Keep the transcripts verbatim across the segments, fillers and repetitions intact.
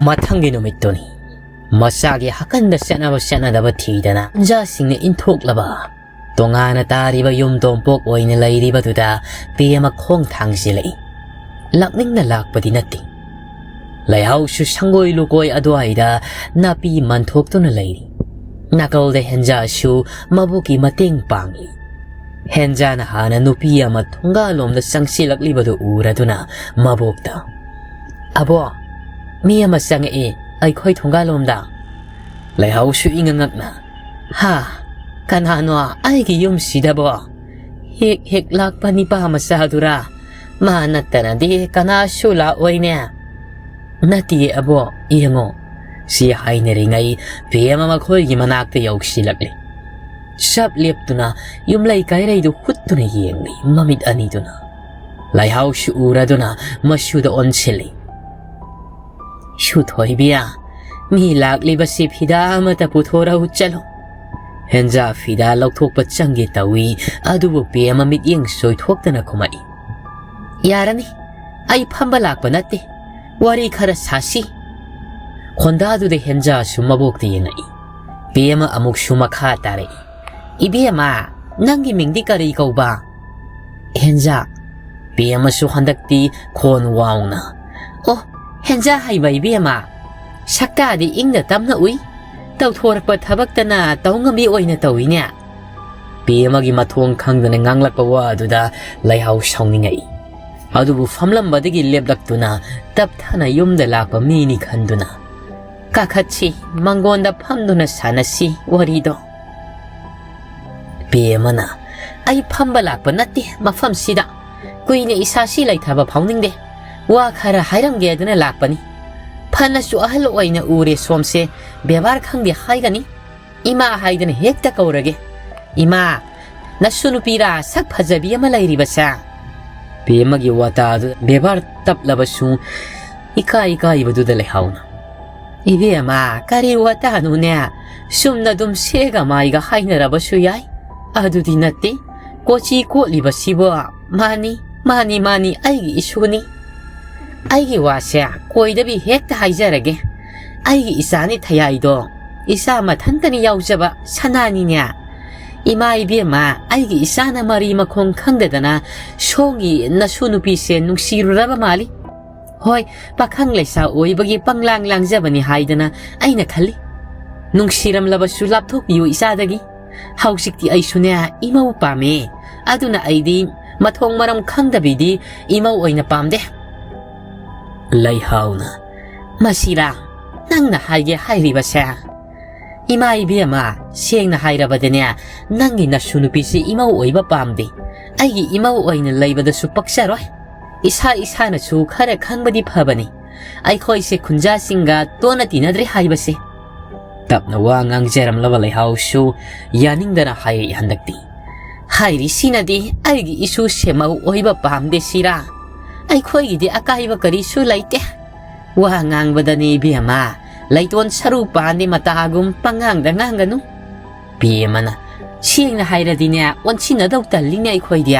ꯃꯊꯪꯒꯤ ꯅꯨꯃꯤꯠꯇꯨꯅꯤ꯫ ꯃꯆꯥꯒꯤ ꯍꯥꯀꯟꯗ ꯆꯠꯅꯕ ꯆꯠꯅꯗꯕ ꯊꯤꯗꯅ ꯍꯦꯟꯖꯥꯁꯤꯡꯅ ꯏꯟꯊꯣꯛꯂꯕ ꯇꯣꯉꯥꯟꯅ ꯇꯥꯔꯤꯕ ꯌꯨꯝ ꯇꯣꯝꯄꯣꯛ ꯑꯣꯏꯅ ꯂꯩꯔꯤꯕꯗꯨꯗ ꯄꯦꯃ ꯈꯣꯡ ꯊꯥꯡꯖꯤꯜꯂꯛꯏ꯫ ꯂꯥꯛꯅꯤꯡꯅ ꯂꯥꯛꯄꯗꯤ ꯅꯠꯇꯦ꯫ ꯂꯩꯍꯥꯎꯁꯨ ꯁꯪꯒꯣꯏ ꯂꯨꯀꯣꯏ ꯑꯗꯨꯋꯥꯏꯗ ꯅꯥꯄꯤ ꯃꯟꯊꯣꯛꯇꯨꯅ ꯂꯩꯔꯤ꯫ ꯅꯥꯀꯜꯗ ꯍꯦꯟꯖꯥꯁꯨ ꯃꯕꯣꯛꯀꯤ ꯃꯇꯦꯡ ꯄꯥꯡꯂꯤ꯫ ꯍꯦꯟꯖꯥꯅ ꯍꯥꯟꯅ ꯅꯨꯄꯤ ꯑꯃ ꯊꯣꯡꯒꯥꯜꯂꯣꯝꯗ ꯆꯪꯁꯤꯜꯂꯛꯂꯤꯕꯗꯨ ꯎꯔꯗꯨꯅ ꯃꯕꯣꯛꯇ, "ꯑꯕꯣ, ꯃꯤ ꯑꯃ ꯆꯪꯉꯛꯏ ꯑꯩꯈꯣꯏ ꯊꯣꯡꯒꯥꯜꯂꯣꯝꯗ"꯫ ꯂꯩꯍꯥꯎꯁꯨ ꯏꯉꯛ ꯉꯛꯅ, "ꯍꯥ, ꯀꯅꯥꯅꯣ ꯑꯩꯒꯤ ꯌꯨꯝꯁꯤꯗꯕꯣ? ꯍꯦꯛ ꯍꯦꯛ ꯂꯥꯛꯄ ꯅꯤꯄꯥ ꯃꯆꯥꯗꯨꯔꯥ? ꯃꯥ ꯅꯠꯇꯅꯗꯤ ꯀꯅꯥꯁꯨ ꯂꯥꯛꯑꯣꯏꯅꯦ"꯫ "ꯅꯠꯇꯤꯌꯦ ꯑꯕꯣ, ꯌꯦꯡꯉꯣ"꯫ ꯁꯤ ꯍꯥꯏꯅꯔꯤꯉꯩ ꯄꯦꯃ ꯃꯈꯣꯏꯒꯤ ꯃꯅꯥꯛꯇ ꯌꯧꯁꯤꯜꯂꯛꯂꯤ꯫ ꯆꯞ ꯂꯦꯞꯇꯨꯅ ꯌꯨꯝꯂꯩ ꯀꯩꯔꯩꯗꯨ ꯍꯨꯠꯇꯨꯅ ꯌꯦꯡꯂꯤ ꯃꯃꯤꯠ ꯑꯅꯤꯗꯨꯅ꯫ ꯂꯩꯍꯥꯎꯁꯨ ꯎꯔꯗꯨꯅ ꯃꯁꯨꯗ ꯑꯣꯟꯁꯤꯜꯂꯤ꯫ "ꯁꯨꯊꯣꯏꯕꯤ, ꯃꯤ ꯂꯥꯛꯂꯤꯕꯁꯤ ꯐꯤꯗꯥ ꯑꯃꯠꯇ ꯄꯨꯊꯣꯔꯛꯎ ꯆꯠꯂꯣ"꯫ ꯍꯦꯟꯖꯥ ꯐꯤꯗꯥ ꯂꯧꯊꯣꯛꯄ ꯆꯪꯒꯦ ꯇꯧꯏ, ꯑꯗꯨꯕꯨ ꯄꯦꯃ ꯃꯤꯠꯌꯦꯡ ꯆꯣꯏꯊꯣꯛꯇꯅ ꯈꯨꯝꯃꯛꯏ, "ꯌꯥꯔꯅꯤ, ꯑꯩ ꯐꯝꯕ ꯂꯥꯛꯄ ꯅꯠꯇꯦ, ꯋꯥꯔꯤ ꯈꯔ ꯁꯥꯁꯤ"꯫ ꯈꯣꯟꯗꯥꯗꯨꯗ ꯍꯦꯟꯖꯥꯁꯨ ꯃꯕꯣꯛꯇ ꯌꯦꯡꯉꯛꯏ꯫ ꯄꯦꯃ ꯑꯃꯨꯛꯁꯨ ꯃꯈꯥ ꯇꯥꯔꯛꯏ, "ꯏꯕꯦꯝꯃ, ꯅꯪꯒꯤ ꯃꯤꯡꯗꯤ ꯀꯔꯤ ꯀꯧꯕ?" "ꯍꯦꯟꯖꯥ"꯫ ꯄꯦꯃꯁꯨ ꯍꯟꯗꯛꯇꯤ ꯈꯣꯟ ꯋꯥꯎꯅ, "ꯑꯣ, ꯍꯦꯟꯖꯥ ꯍꯥꯏꯕ ꯏꯕꯦꯝꯃ? ꯁꯛꯇꯥꯗꯤ ꯏꯪꯅ ꯇꯞꯅ ꯎꯏ, ꯇꯧꯊꯣꯔꯛꯄ ꯊꯕꯛꯇꯅ ꯇꯧ ꯉꯝꯕꯤ ꯑꯣꯏꯅ ꯇꯧꯏꯅꯦ"꯫ ꯄꯦꯃꯒꯤ ꯃꯊꯣꯡ ꯈꯪꯗꯅ ꯉꯥꯡꯂꯛꯄ ꯋꯥ ꯑꯗꯨꯗ ꯂꯩꯍꯥꯎ ꯁꯥꯎꯅꯤꯡꯉꯛꯏ꯫ ꯑꯗꯨꯕꯨ ꯐꯝꯂꯝꯕꯗꯒꯤ ꯂꯦꯞꯂꯛꯇꯨꯅ ꯇꯞꯊꯅ ꯌꯨꯝꯗ ꯂꯥꯛꯄ ꯃꯤꯅꯤ ꯈꯟꯗꯨꯅ, "ꯀꯥꯈꯠꯁꯤ, ꯃꯪꯒꯣꯟꯗ ꯐꯝꯗꯨꯅ ꯁꯥꯟꯅꯁꯤ ꯋꯥꯔꯤꯗꯣ"꯫ ꯄꯦꯃꯅ, "ꯑꯩ ꯐꯝꯕ ꯂꯥꯛꯄ ꯅꯠꯇꯦ ꯃꯐꯝꯁꯤꯗ꯫ ꯀꯨꯏꯅ ꯏꯁꯥꯁꯤ ꯂꯩꯊꯕ ꯐꯥꯎꯅꯤꯡꯗꯦ꯫ ꯋꯥ ꯈꯔ ꯍꯥꯏꯔꯝꯒꯦꯗꯅ ꯂꯥꯛꯄꯅꯤ꯫ ꯐꯅꯁꯨ ꯑꯍꯜ ꯑꯣꯏꯅ ꯎꯔꯦ ꯁꯣꯝꯁꯦ, ꯕꯦꯕꯥꯔ ꯈꯪꯗꯦ ꯍꯥꯏꯒꯅꯤ꯫ ꯏꯃꯥ ꯍꯥꯏꯗꯅ ꯍꯦꯛꯇ ꯀꯧꯔꯒꯦ꯫ ꯏꯃꯥ, ꯅꯁꯨ ꯅꯨꯄꯤꯔꯥ ꯁꯛ ꯐꯖꯕꯤ ꯑꯃ ꯂꯩꯔꯤꯕꯁꯦ?" ꯄꯦꯃꯒꯤ ꯋꯥꯇꯥꯗꯨ ꯕꯦꯕꯥꯔ ꯇꯞꯂꯕꯁꯨ ꯏꯀꯥꯏ ꯏꯀꯥꯏꯕꯗꯨꯗ ꯂꯩꯍꯥꯎꯅ, "ꯏꯕꯦꯝꯃ, ꯀꯔꯤ ꯋꯥꯇꯥꯅꯣꯅꯦ? ꯆꯨꯝꯅ ꯑꯗꯨꯝ ꯁꯦꯒ ꯃꯥꯏꯒ ꯍꯥꯏꯅꯔꯕꯁꯨ ꯌꯥꯏ꯫ ꯑꯗꯨꯗꯤ ꯅꯠꯇꯦ꯫ ꯀꯣꯆꯤ ꯀꯣꯠꯂꯤꯕꯁꯤꯕꯣ꯫ ꯃꯥꯅꯤ, ꯃꯥꯅꯤ, ꯃꯥꯅꯤ, ꯑꯩꯒꯤ ꯏꯁꯨꯅꯤ"꯫ ꯑꯩꯒꯤ ꯋꯥꯁꯦ ꯀꯣꯏꯗꯕꯤ ꯍꯦꯛꯇ ꯍꯥꯏꯖꯔꯒꯦ꯫ ꯑꯩꯒꯤ ꯏꯆꯥꯅꯤ ꯊꯌꯥꯏꯗꯣ, ꯏꯆꯥ ꯃꯊꯟꯇꯅꯤ ꯌꯥꯎꯖꯕ ꯁꯅꯥꯅꯤꯅꯦ꯫ ꯏꯃꯥ ꯏꯕꯦꯝꯃ, ꯑꯩꯒꯤ ꯏꯆꯥꯅ ꯃꯔꯤ ꯃꯈꯣꯡ ꯈꯪꯗꯗꯅ ꯁꯣꯝꯒꯤ ꯅꯁꯨ ꯅꯨꯄꯤꯁꯦ ꯅꯨꯡꯁꯤꯔꯨꯔꯕ ꯃꯥꯜꯂꯤ꯫ ꯍꯣꯏ, ꯄꯥꯈꯪ ꯂꯩꯁꯥ ꯑꯣꯏꯕꯒꯤ ꯄꯪꯂꯥꯡ ꯂꯥꯡꯖꯕꯅꯤ ꯍꯥꯏꯗꯅ ꯑꯩꯅ ꯈꯜꯂꯤ꯫ ꯅꯨꯡꯁꯤꯔꯝꯂꯕꯁꯨ ꯂꯥꯞꯊꯣꯛꯄꯤꯌꯨ ꯏꯆꯥꯗꯒꯤ꯫ ꯍꯧꯖꯤꯛꯇꯤ ꯑꯩꯁꯨꯅꯦ ꯏꯃꯧ ꯄꯥꯝꯃꯦ꯫ ꯑꯗꯨꯅ ꯑꯩꯗꯤ ꯃꯊꯣꯡ ꯃꯔꯝ ꯈꯪꯗꯕꯤꯗꯤ ꯏꯃꯧ ꯑꯣꯏꯅ ꯄꯥꯝꯗꯦ꯫ ꯂꯩꯍꯥꯎꯅ, ꯃꯁꯤꯔꯥ ꯅꯪꯅ ꯍꯥꯏꯒꯦ ꯍꯥꯏꯔꯤꯕꯁꯦ? ꯏꯃꯥ ꯏꯕꯦꯝꯃ, ꯁꯦꯡꯅ ꯍꯥꯏꯔꯕꯗꯅꯦ, ꯅꯪꯒꯤ ꯅꯁꯨ ꯅꯨꯄꯤꯁꯤ ꯏꯃꯧ ꯑꯣꯏꯕ ꯄꯥꯝꯗꯦ꯫ ꯑꯩꯒꯤ ꯏꯃꯧ ꯑꯣꯏꯅ ꯂꯩꯕꯗꯁꯨ ꯄꯛꯆꯔꯣꯏ꯫ ꯏꯁꯥ ꯏꯁꯥꯅꯁꯨ ꯈꯔ ꯈꯪꯕꯗꯤ ꯐꯕꯅꯤ꯫ ꯑꯩꯈꯣꯏꯁꯦ ꯈꯨꯟꯖꯥꯁꯤꯡꯒ ꯇꯣꯟꯅ ꯇꯤꯟꯅꯗ꯭ꯔꯦ ꯍꯥꯏꯕꯁꯦ꯫ ꯇꯞꯅ ꯋꯥ ꯉꯥꯡꯖꯔꯝꯂꯕ ꯂꯩꯍꯥꯎꯁꯨ ꯌꯥꯅꯤꯡꯗꯅ ꯍꯥꯏꯔꯛꯏ ꯍꯟꯗꯛꯇꯤ꯫ ꯍꯥꯏꯔꯤꯁꯤꯅꯗꯤ ꯑꯩꯒꯤ ꯏꯁꯨ ꯁꯦꯃꯧ ꯑꯣꯏꯕ ꯄꯥꯝꯗꯦ ꯁꯤꯔꯥ? ꯑꯩꯈꯣꯏꯒꯤꯗꯤ ꯑꯀꯥꯏꯕ ꯀꯔꯤꯁꯨ ꯂꯩꯇꯦ꯫ ꯋꯥ ꯉꯥꯡꯕꯗꯅꯤ ꯏꯕꯦꯝꯃ, ꯂꯩꯇꯣꯟ ꯁꯔꯨ ꯄꯥꯟꯗꯤ ꯃꯇꯥꯒꯨꯝ ꯄꯉꯥꯡꯗ ꯉꯥꯡꯒꯅꯨ꯫ ꯕꯦꯝꯃꯅ, ꯁꯦꯡꯅ ꯍꯥꯏꯔꯗꯤꯅꯦ, ꯑꯣꯟꯁꯤꯟꯅꯗꯧ ꯇꯜꯂꯤꯅꯦ ꯑꯩꯈꯣꯏꯗꯤ꯫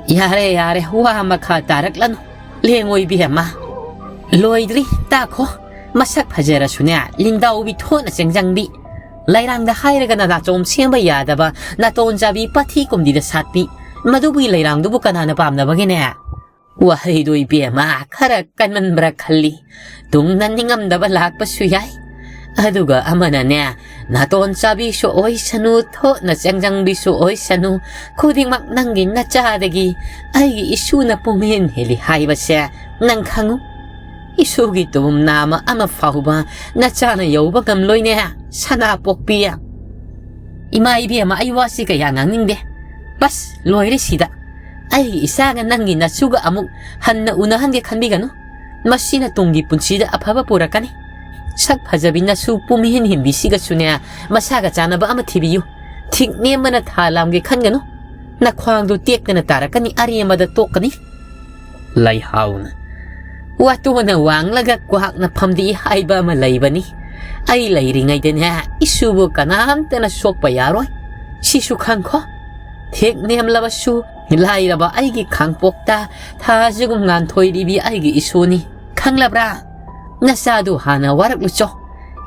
ꯌꯥꯔꯦ, ꯌꯥꯔꯦ, ꯋꯥ ꯃꯈꯥ ꯇꯥꯔꯛꯂꯅꯨ꯫ ꯂꯦꯡꯉꯣꯏ ꯏꯕꯦꯝꯃ꯫ ꯂꯣꯏꯗ꯭ꯔꯤ, ꯇꯥꯈꯣ꯫ ꯃꯁꯛ ꯐꯖꯔꯁꯨꯅꯦ, ꯂꯤꯡꯗꯥꯎꯕꯤ ꯊꯣꯠꯅ ꯆꯦꯡꯖꯪꯕꯤ꯫ ꯂꯩꯔꯥꯡꯗ ꯍꯥꯏꯔꯒꯅ ꯅꯥꯆꯣꯝ ꯁꯦꯝꯕ ꯌꯥꯗꯕ, ꯅꯥꯇꯣꯟ ꯆꯥꯕꯤ ꯄꯥꯊꯤ ꯀꯨꯝꯗꯤꯗ ꯁꯥꯠꯄꯤ꯫ ꯃꯗꯨꯕꯨꯒꯤ ꯂꯩꯔꯥꯡꯗꯨꯕꯨ ꯀꯅꯥꯅ ꯄꯥꯝꯅꯕꯒꯦꯅꯦ? ꯋꯥꯍꯩꯗꯣ ꯏꯕꯦꯝꯃ ꯈꯔ ꯀꯟꯃꯟꯕ꯭ꯔꯥ ꯈꯜꯂꯤ꯫ ꯇꯨꯡꯗ ꯅꯤꯡꯉꯝꯗꯕ ꯂꯥꯛꯄꯁꯨ ꯌꯥꯏ꯫ ꯑꯗꯨꯒ ꯑꯃꯅꯅꯦ, ꯅꯥꯇꯣꯟ ꯆꯥꯕꯤꯁꯨ ꯑꯣꯏꯁꯅꯨ, ꯊꯣꯠꯅ ꯆꯦꯡꯖꯪꯕꯤꯁꯨ ꯑꯣꯏꯁꯅꯨ, ꯈꯨꯗꯤꯡꯃꯛ ꯅꯪꯒꯤ ꯅꯆꯥꯗꯒꯤ ꯑꯩꯒꯤ ꯏꯁꯨꯅ ꯄꯨꯝꯍꯦꯟ ꯍꯦꯜꯂꯤ ꯍꯥꯏꯕꯁꯦ ꯅꯪ ꯈꯪꯉꯨ꯫ ꯏꯁꯨꯒꯤ ꯇꯨꯝ ꯅꯥꯝꯃ ꯑꯃ ꯐꯥꯎꯕ ꯅꯆꯥꯅ ꯌꯧꯕ ꯉꯝꯂꯣꯏꯅꯦ, ꯁꯅꯥ ꯄꯣꯛꯄꯤ꯫ ꯏꯃꯥ ꯏꯕꯦꯝꯃ, ꯑꯩ ꯋꯥꯁꯤ ꯀꯌꯥ ꯉꯥꯡꯅꯤꯡꯗꯦ꯫ ꯕꯁ, ꯂꯣꯏꯔꯦ ꯁꯤꯗ꯫ ꯑꯩꯒꯤ ꯏꯆꯥꯒ ꯅꯪꯒꯤ ꯅꯁꯨꯒ ꯑꯃꯨꯛ ꯍꯟꯅ ꯎꯅꯍꯟꯒꯦ ꯈꯟꯕꯤꯒꯅꯨ꯫ ꯃꯁꯤꯅ ꯇꯨꯡꯒꯤ ꯄꯨꯟꯁꯤꯗ ꯑꯐꯕ ꯄꯨꯔꯛꯀꯅꯤ꯫ ꯁꯛ ꯐꯖꯕꯤ ꯅꯁꯨ ꯄꯨꯝꯍꯦꯟ ꯍꯦꯟꯕꯤꯁꯤꯒꯁꯨꯅꯦ, ꯃꯁꯥꯒ ꯆꯥꯟꯅꯕ ꯑꯃ ꯊꯤꯕꯤꯌꯨ꯫ ꯊꯤꯛ ꯅꯦꯝꯕꯅ ꯊꯥ ꯂꯥꯝꯒꯦ ꯈꯟꯒꯅꯨ꯫ ꯅꯈ꯭ꯋꯥꯡꯗꯨ ꯇꯦꯛꯇꯅ ꯇꯥꯔꯛꯀꯅꯤ, ꯑꯔꯦꯝꯕꯗ ꯇꯣꯛꯀꯅꯤ꯫ ꯂꯩꯍꯥꯎꯅ, ꯋꯥꯇꯣꯟꯅ ꯋꯥꯡꯂꯒ ꯀ꯭ꯋꯥꯛꯅ ꯐꯝꯗꯦꯛꯏ ꯍꯥꯏꯕ ꯑꯃ ꯂꯩꯕꯅꯤ꯫ ꯑꯩ ꯂꯩꯔꯤꯉꯩꯗꯅꯦ, ꯏꯁꯨꯕꯨ ꯀꯅꯥꯝꯇꯅ ꯁꯣꯛꯄ ꯌꯥꯔꯣꯏ꯫ ꯁꯤꯁꯨ ꯈꯪꯈꯣ꯫ ꯊꯦꯛ ꯅꯦꯝꯂꯕꯁꯨ ꯂꯥꯏꯔꯕ ꯑꯩꯒꯤ ꯈꯥꯡꯄꯣꯛꯇ ꯊꯥꯁꯤꯒꯨꯝ ꯉꯥꯟꯊꯣꯏꯔꯤꯕꯤ ꯑꯩꯒꯤ ꯏꯁꯨꯅꯤ꯫ ꯈꯪꯂꯕ꯭ꯔꯥ? ꯅꯆꯥꯗꯨ ꯍꯥꯟꯅ ꯋꯥꯔꯛꯂꯨꯆꯣ꯫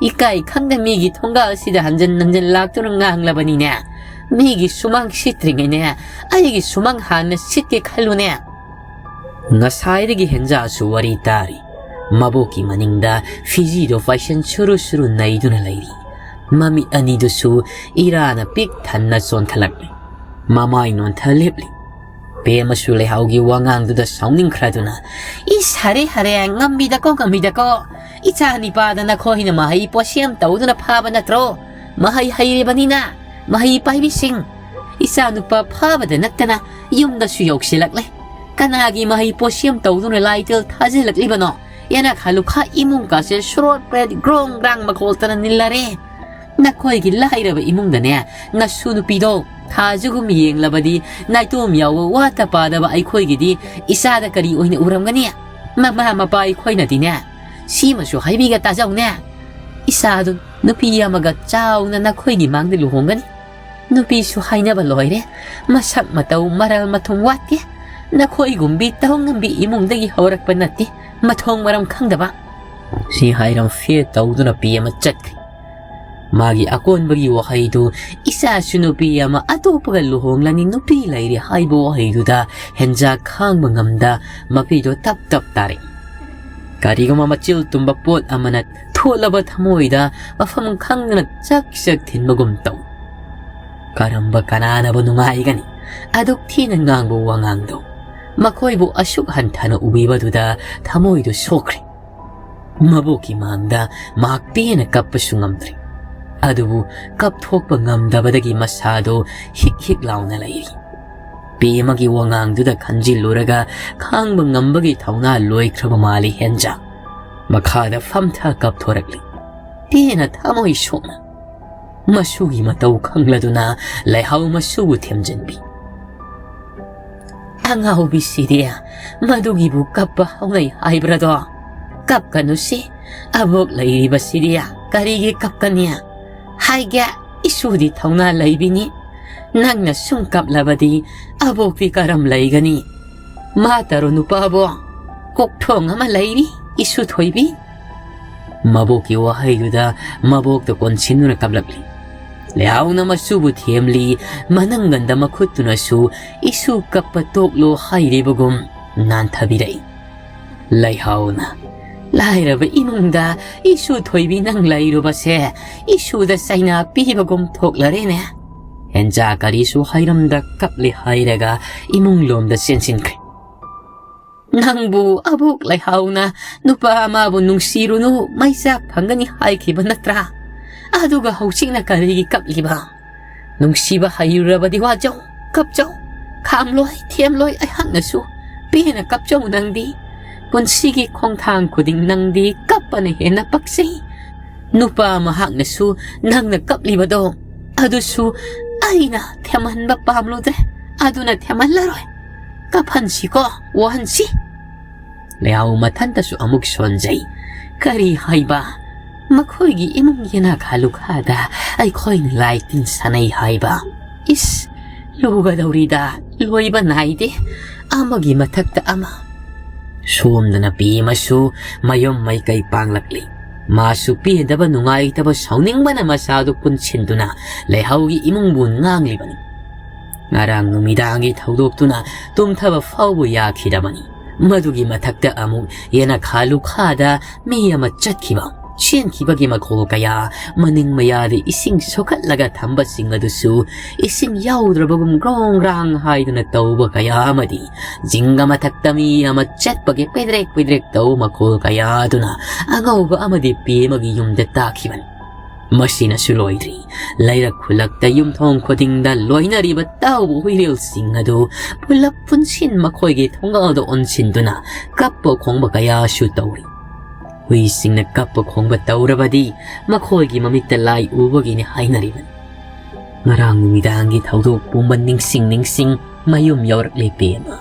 ꯏꯀꯥꯏ ꯈꯪꯗ ꯃꯤꯒꯤ ꯊꯣꯡꯒꯥꯜꯁꯤꯗ ꯍꯟꯖꯟ ꯍꯟꯖꯟ ꯂꯥꯛꯇꯨꯅ ꯉꯥꯡꯂꯕꯅꯤꯅꯦ꯫ ꯃꯤꯒꯤ ꯁꯨꯃꯥꯡ ꯁꯤꯠꯇ꯭ꯔꯤꯉꯩꯅꯦ, ꯑꯩꯒꯤ ꯁꯨꯃꯥꯡ ꯍꯥꯟꯅ ꯁꯤꯠꯀꯦ ꯈꯜꯂꯨꯅꯦ꯫ ꯉꯁꯥꯏꯗꯒꯤ ꯍꯦꯟꯖꯥꯁꯨ ꯋꯥꯔꯤ ꯇꯥꯔꯤ꯫ ꯃꯕꯣꯛꯀꯤ ꯃꯅꯤꯡꯗ ꯐꯤꯖꯤꯗꯣ ꯄꯥꯏꯁꯟ ꯁꯨꯔꯨ ꯁꯨꯔꯨ ꯅꯩꯗꯨꯅ ꯂꯩꯔꯤ꯫ ꯃꯃꯤꯠ ꯑꯅꯤꯗꯨꯁꯨ ꯏꯔꯥꯅ ꯄꯤꯛ ꯊꯟꯅ ꯆꯣꯟꯈꯠꯂꯛꯂꯤ꯫ ꯃꯃꯥꯏ ꯅꯣꯟꯊ ꯂꯦꯞꯂꯤ꯫ ꯄꯦꯝꯃꯁꯨ ꯂꯩꯍꯥꯎꯒꯤ ꯋꯥꯉꯥꯡꯗꯨꯗ ꯁꯥꯎꯅꯤꯡꯈ꯭ꯔꯗꯨꯅ, "ꯏꯁ, ꯍꯔꯦ, ꯍꯔꯦ, ꯉꯝꯃꯤꯗꯀꯣ, ꯉꯝꯃꯤꯗꯀꯣ꯫ ꯏꯆꯥ ꯅꯤꯄꯥꯗ ꯅꯈꯣꯏꯅ ꯃꯍꯩ ꯄꯣꯠꯁꯦꯝ ꯇꯧꯗꯨꯅ ꯐꯥꯕ ꯅꯠꯇ꯭ꯔꯣ? ꯃꯍꯩ ꯍꯩꯔꯤꯕꯅꯤꯅ, ꯃꯍꯩ ꯄꯥꯏꯕꯤꯁꯤꯡ꯫ ꯏꯆꯥ ꯅꯨꯄꯥ ꯐꯥꯕꯗ ꯅꯠꯇꯅ ꯌꯨꯝꯗꯁꯨ ꯌꯧꯁꯤꯜꯂꯛꯂꯦ꯫ ꯀꯅꯥꯒꯤ ꯃꯍꯩ ꯄꯣꯠꯁꯦꯝ ꯇꯧꯗꯨꯅ ꯂꯥꯏꯇꯦꯜ ꯊꯥꯖꯤꯜꯂꯛꯂꯤꯕꯅꯣ? ꯌꯦꯅꯈꯥ ꯂꯨꯈꯥ ꯏꯃꯨꯡ ꯀꯥꯁꯦ ꯁ꯭ꯔꯣꯠ ꯄ꯭ꯔꯦꯠ ꯒ꯭ꯔꯣꯡ ꯒ꯭ꯔꯥꯡ ꯃꯈꯣꯜꯇꯅ ꯅꯤꯜꯂꯔꯦ꯫ ꯅꯈꯣꯏꯒꯤ ꯂꯥꯏꯔꯕ ꯏꯃꯨꯡꯗꯅꯦ, ꯅꯁꯨ ꯅꯨꯄꯤꯗꯣ ꯊꯥꯖꯒꯨꯝ ꯌꯦꯡꯂꯕꯗꯤ ꯅꯥꯏꯇꯣꯝ ꯌꯥꯎꯕ ꯋꯥꯠꯇ ꯄꯥꯗꯕ ꯑꯩꯈꯣꯏꯒꯤꯗꯤ ꯏꯆꯥꯗ ꯀꯔꯤ ꯑꯣꯏꯅ ꯎꯔꯝꯒꯅꯤ? ꯃꯃꯥ ꯃꯄꯥ ꯑꯩꯈꯣꯏꯅꯗꯤꯅꯦ, ꯁꯤꯃꯁꯨ ꯍꯥꯏꯕꯤꯒ ꯇꯥꯖꯧꯅꯦ꯫ ꯏꯆꯥꯗꯨ ꯅꯨꯄꯤ ꯑꯃꯒ ꯆꯥꯎꯅ ꯅꯈꯣꯏꯒꯤ ꯃꯥꯡꯗ ꯂꯨꯍꯣꯡꯒꯅꯤ꯫ ꯅꯨꯄꯤꯁꯨ ꯍꯥꯏꯅꯕ ꯂꯣꯏꯔꯦ꯫ ꯃꯁꯛ ꯃꯇꯧ ꯃꯔꯜ ꯃꯊꯨꯝ ꯋꯥꯠꯇꯦ꯫ ꯅꯈꯣꯏꯒꯨꯝꯕꯤ ꯇꯧꯉꯝꯕꯤ ꯏꯃꯨꯡꯗꯒꯤ ꯍꯧꯔꯛꯄ ꯅꯠꯇꯦ꯫ ꯃꯊꯣꯡ ꯃꯔꯝ ꯈꯪꯗꯕ꯫ ꯁꯤ ꯍꯥꯏꯔꯝ ꯐꯦ ꯇꯧꯗꯨꯅ ꯄꯤ ꯑꯃ ꯆꯠꯈ꯭ꯔꯦ꯫ ꯃꯥꯒꯤ ꯑꯀꯣꯟꯕꯒꯤ ꯋꯥꯍꯩꯗꯨ, "ꯏꯆꯥꯁꯨ ꯅꯨꯄꯤ ꯑꯃ ꯑꯇꯣꯞꯄꯒ ꯂꯨꯍꯣꯡꯂꯅꯤ, ꯅꯨꯄꯤ ꯂꯩꯔꯦ" ꯍꯥꯏꯕ ꯋꯥꯍꯩꯗꯨꯗ ꯍꯦꯟꯖꯥ ꯈꯥꯡꯕ ꯉꯝꯗ ꯃꯄꯤꯗꯣ ꯇꯞ ꯇꯞ ꯇꯥꯔꯛꯏ꯫ ꯀꯔꯤꯒꯨꯝꯕ ꯃꯆꯤꯜ ꯇꯨꯝꯕ ꯄꯣꯠ ꯑꯃꯅ ꯊꯣꯠꯂꯕ ꯊꯃꯣꯏꯗ ꯃꯐꯝ ꯈꯪꯗꯅ ꯆꯛ ꯆꯛ ꯊꯤꯟꯕꯒꯨꯝ ꯇꯧ꯫ ꯀꯔꯝꯕ ꯀꯅꯥꯅꯕꯨ ꯅꯨꯡꯉꯥꯏꯒꯅꯤ? ꯑꯗꯨꯛ ꯊꯤꯅ ꯉꯥꯡꯕ ꯋꯥꯉꯥꯡꯗꯣ꯫ ꯃꯈꯣꯏꯕꯨ ꯑꯁꯨꯛ ꯍꯟꯊꯅ ꯎꯕꯤꯕꯗꯨꯗ ꯊꯃꯣꯏꯗꯨ ꯁꯣꯛꯈ꯭ꯔꯦ꯫ ꯃꯕꯣꯛꯀꯤ ꯃꯥꯡꯗ ꯃꯍꯥꯛ ꯄꯦꯟꯅ ꯀꯞꯄꯁꯨ ꯉꯝꯗ꯭ꯔꯦ꯫ ꯑꯗꯨꯕꯨ ꯀꯞꯊꯣꯛꯄ ꯉꯝꯗꯕꯗꯒꯤ ꯃꯁꯥꯗꯣ ꯍꯤꯛ ꯍꯤꯛ ꯂꯥꯎꯅ ꯂꯩꯔꯤ꯫ ꯄꯦꯃꯒꯤ ꯋꯥꯉꯥꯡꯗꯨꯗ ꯈꯟꯖꯤꯜꯂꯨꯔꯒ ꯈꯥꯡꯕ ꯉꯝꯕꯒꯤ ꯊꯧꯅꯥ ꯂꯣꯏꯈ꯭ꯔꯕ ꯃꯥꯜꯂꯤ ꯍꯦꯟꯖꯥ꯫ ꯃꯈꯥꯗ ꯐꯝꯊ ꯀꯞꯊꯣꯔꯛꯂꯤ꯫ ꯄꯦꯅ ꯊꯃꯣꯏ ꯁꯣꯛꯅ꯫ ꯃꯁꯨꯒꯤ ꯃꯇꯧ ꯈꯪꯂꯗꯨꯅ ꯂꯩꯍꯥꯎ ꯃꯁꯨꯕꯨ ꯊꯦꯝꯖꯤꯟꯕꯤ꯫ "ꯑꯉꯥꯎꯕꯤꯁꯤꯗꯤ ꯃꯗꯨꯒꯤꯕꯨ ꯀꯞꯄ ꯍꯧꯅꯩ ꯍꯥꯏꯕ꯭ꯔꯗꯣ? ꯀꯞꯀꯅꯨꯁꯤ, ꯑꯕꯣꯛ ꯂꯩꯔꯤꯕꯁꯤꯗꯤ ꯀꯔꯤꯒꯤ ꯀꯞꯀꯅꯤ? ꯍꯥꯏꯒꯦ, ꯏꯁꯨꯗꯤ ꯊꯧꯅꯥ ꯂꯩꯕꯤꯅꯤ꯫ "ꯅꯪꯅ ꯁꯨꯝ ꯀꯞꯂꯕꯗꯤ ꯑꯕꯣꯛꯇꯤ ꯀꯔꯝ ꯂꯩꯒꯅꯤ? ꯃꯥ ꯇꯔꯨ ꯅꯨꯄꯥꯕꯣ, ꯀꯣꯛꯊꯣꯡ ꯑꯃ ꯂꯩꯔꯤ, ꯏꯁꯨ ꯊꯣꯏꯕꯤ"꯫ ꯃꯕꯣꯛꯀꯤ ꯋꯥꯍꯩꯗꯨꯗ ꯃꯕꯣꯛꯇ ꯀꯣꯟꯁꯤꯟꯗꯨꯅ ꯀꯞꯂꯛꯂꯤ꯫ ꯂꯩꯍꯥꯎꯅ ꯃꯆꯨꯕꯨ ꯊꯦꯝꯂꯤ, ꯃꯅꯪꯒꯟꯗ ꯃꯈꯨꯠꯇꯨꯅꯁꯨ ꯏꯁꯨ ꯀꯞꯄ ꯇꯣꯛꯂꯣ ꯍꯥꯏꯔꯤꯕꯒꯨꯝ ꯅꯥꯟꯊꯕꯤꯔꯛꯏ꯫ ꯂꯩꯍꯥꯎꯅ, "ꯂꯥꯏꯔꯕ ꯏꯃꯨꯡꯗ ꯏꯁꯨ ꯊꯣꯏꯕꯤ ꯅꯪ ꯂꯩꯔꯨꯕꯁꯦ ꯏꯁꯨꯗ ꯆꯩꯅꯥ ꯄꯤꯕꯒꯨꯝ ꯊꯣꯛꯂꯔꯦꯅꯦ"꯫ ꯍꯦꯟꯖꯥ ꯀꯔꯤꯁꯨ ꯍꯥꯏꯔꯝꯗ ꯀꯞꯂꯦ ꯍꯥꯏꯔꯒ ꯏꯃꯨꯡ ꯂꯣꯝꯗ ꯆꯦꯟꯁꯤꯟꯈ꯭ꯔꯦ꯫ "ꯅꯪꯕꯨ ꯑꯕꯣꯛ ꯂꯩꯍꯥꯎꯅ ꯅꯨꯄꯥ ꯑꯃꯕꯨ ꯅꯨꯡꯁꯤꯔꯨꯅꯨ, ꯃꯩꯆꯥꯛ ꯐꯪꯒꯅꯤ ꯍꯥꯏꯈꯤꯕ ꯅꯠꯇ꯭ꯔꯥ? ꯑꯗꯨꯒ ꯍꯧꯖꯤꯛꯅ ꯀꯔꯤꯒꯤ ꯀꯞꯂꯤꯕ? ꯅꯨꯡꯁꯤꯕ ꯍꯩꯔꯨꯔꯕꯗꯤ ꯋꯥꯖꯧ, ꯀꯞꯆꯧ, ꯈꯥꯝꯂꯣꯏ, ꯊꯦꯝꯂꯣꯏ ꯑꯩꯍꯥꯛꯅꯁꯨ꯫ ꯄꯦꯟꯅ ꯀꯞꯆꯧ ꯅꯪꯗꯤ꯫ ꯄꯨꯟꯁꯤꯒꯤ ꯈꯣꯡꯊꯥꯡ ꯈꯨꯗꯤꯡ ꯅꯪꯗꯤ ꯀꯞꯄꯅ ꯍꯦꯟꯅ ꯄꯛꯆꯩ꯫ ꯅꯨꯄꯥ ꯃꯍꯥꯛꯅꯁꯨ ꯅꯪꯅ ꯀꯞꯂꯤꯕꯗꯣ ꯑꯗꯨꯁꯨ ꯑꯩꯅ ꯊꯦꯝꯍꯟꯕ ꯄꯥꯝꯂꯨꯗ꯭ꯔꯦ꯫ ꯑꯗꯨꯅ ꯊꯦꯝꯍꯜꯂꯔꯣꯏ꯫ ꯀꯞꯍꯟꯁꯤꯀꯣ, ꯋꯥꯍꯟꯁꯤ"꯫ ꯂꯩꯍꯥꯎ ꯃꯊꯟꯇꯁꯨ ꯑꯃꯨꯛ ꯁꯣꯟꯖꯩ꯫ "ꯀꯔꯤ ꯍꯥꯏꯕ? ꯃꯈꯣꯏꯒꯤ ꯏꯃꯨꯡ ꯌꯦꯅꯥꯈꯥ ꯂꯨꯈꯥꯗ ꯑꯩꯈꯣꯏꯅ ꯂꯥꯏ ꯇꯤꯟ ꯁꯥꯟꯅꯩ ꯍꯥꯏꯕ? ꯏꯁ, ꯂꯨꯒꯗꯧꯔꯤꯗ, ꯂꯣꯏꯕ ꯅꯥꯏꯗꯦ, ꯑꯃꯒꯤ ꯃꯊꯛꯇ ꯑꯃ"꯫ ꯁꯣꯝꯗꯅ ꯄꯦꯃꯁꯨ ꯃꯌꯨꯝ ꯃꯥꯏꯀꯩ ꯄꯥꯡꯂꯛꯂꯤ꯫ ꯃꯥꯁꯨ ꯄꯦꯟꯗꯕ, ꯅꯨꯡꯉꯥꯏꯇꯕ, ꯁꯥꯎꯅꯤꯡꯕꯅ ꯃꯁꯥꯗꯨ ꯄꯨꯟꯁꯤꯟꯗꯨꯅ ꯂꯩꯍꯥꯎꯒꯤ ꯏꯃꯨꯡꯕꯨ ꯉꯥꯡꯂꯤꯕꯅꯤ꯫ ꯉꯔꯥꯡ ꯅꯨꯃꯤꯗꯥꯡꯒꯤ ꯊꯧꯗꯣꯛꯇꯨꯅ ꯇꯨꯝꯊꯕ ꯐꯥꯎꯕ ꯌꯥꯈꯤꯗꯕꯅꯤ꯫ ꯃꯗꯨꯒꯤ ꯃꯊꯛꯇ ꯑꯃꯨꯛ ꯌꯦꯅꯈꯥ ꯂꯨꯈꯥꯗ ꯃꯤ ꯑꯃ ꯆꯠꯈꯤꯕ, ꯆꯦꯟꯈꯤꯕꯒꯤ ꯃꯈꯣꯜ ꯀꯌꯥ, ꯃꯅꯤꯡ ꯃꯌꯥꯗ ꯏꯁꯤꯡ ꯁꯣꯛꯍꯠꯂꯒ ꯊꯝꯕꯁꯤꯡ ꯑꯗꯨꯁꯨ ꯏꯁꯤꯡ ꯌꯥꯎꯗ꯭ꯔꯕꯒꯨꯝ ꯒ꯭ꯔꯣꯡ ꯒ꯭ꯔꯥꯡ ꯍꯥꯏꯗꯨꯅ ꯇꯧꯕ ꯀꯌꯥ ꯑꯃꯗꯤ, ꯖꯤꯡꯒ ꯃꯊꯛꯇ ꯃꯤ ꯑꯃ ꯆꯠꯄꯒꯤ ꯄꯦꯗ꯭ꯔꯦꯛ ꯄꯦꯗ꯭ꯔꯦꯛ ꯇꯧꯕ ꯃꯈꯣꯜ ꯀꯌꯥ ꯑꯗꯨꯅ ꯑꯉꯧꯕ ꯑꯃꯗꯤ ꯄꯦꯃꯒꯤ ꯌꯨꯝꯗ ꯇꯥꯈꯤꯕꯅꯤ꯫ ꯃꯁꯤꯅꯁꯨ ꯂꯣꯏꯗ꯭ꯔꯤ꯫ ꯂꯩꯔꯛ ꯈꯨꯜꯂꯛꯇ ꯌꯨꯝꯊꯣꯡ ꯈꯨꯗꯤꯡꯗ ꯂꯣꯏꯅꯔꯤꯕ ꯇꯥꯎꯕ ꯍꯨꯏꯔꯦꯜꯁꯤꯡ ꯑꯗꯨ ꯄꯨꯂꯞ ꯄꯨꯟꯁꯤꯟ ꯃꯈꯣꯏꯒꯤ ꯊꯣꯡꯒꯥꯜꯗ ꯑꯣꯟꯁꯤꯟꯗꯨꯅ ꯀꯞꯄ ꯈꯣꯡꯕ ꯀꯌꯥꯁꯨ ꯇꯧꯔꯤ꯫ ꯍꯨꯏꯁꯤꯡꯅ ꯀꯞꯄ ꯈꯣꯡꯕ ꯇꯧꯔꯕꯗꯤ ꯃꯈꯣꯏꯒꯤ ꯃꯃꯤꯠꯇ ꯂꯥꯏ ꯎꯕꯒꯤꯅꯤ ꯍꯥꯏꯅꯔꯤꯕꯅꯤ꯫ ꯉꯔꯥꯡ ꯅꯨꯃꯤꯗꯥꯡꯒꯤ ꯊꯧꯗꯣꯛ ꯄꯨꯝꯕ ꯅꯤꯡꯁꯤꯡ ꯅꯤꯡꯁꯤꯡ ꯃꯌꯨꯝ ꯌꯧꯔꯛꯂꯦ ꯄꯦꯃ꯫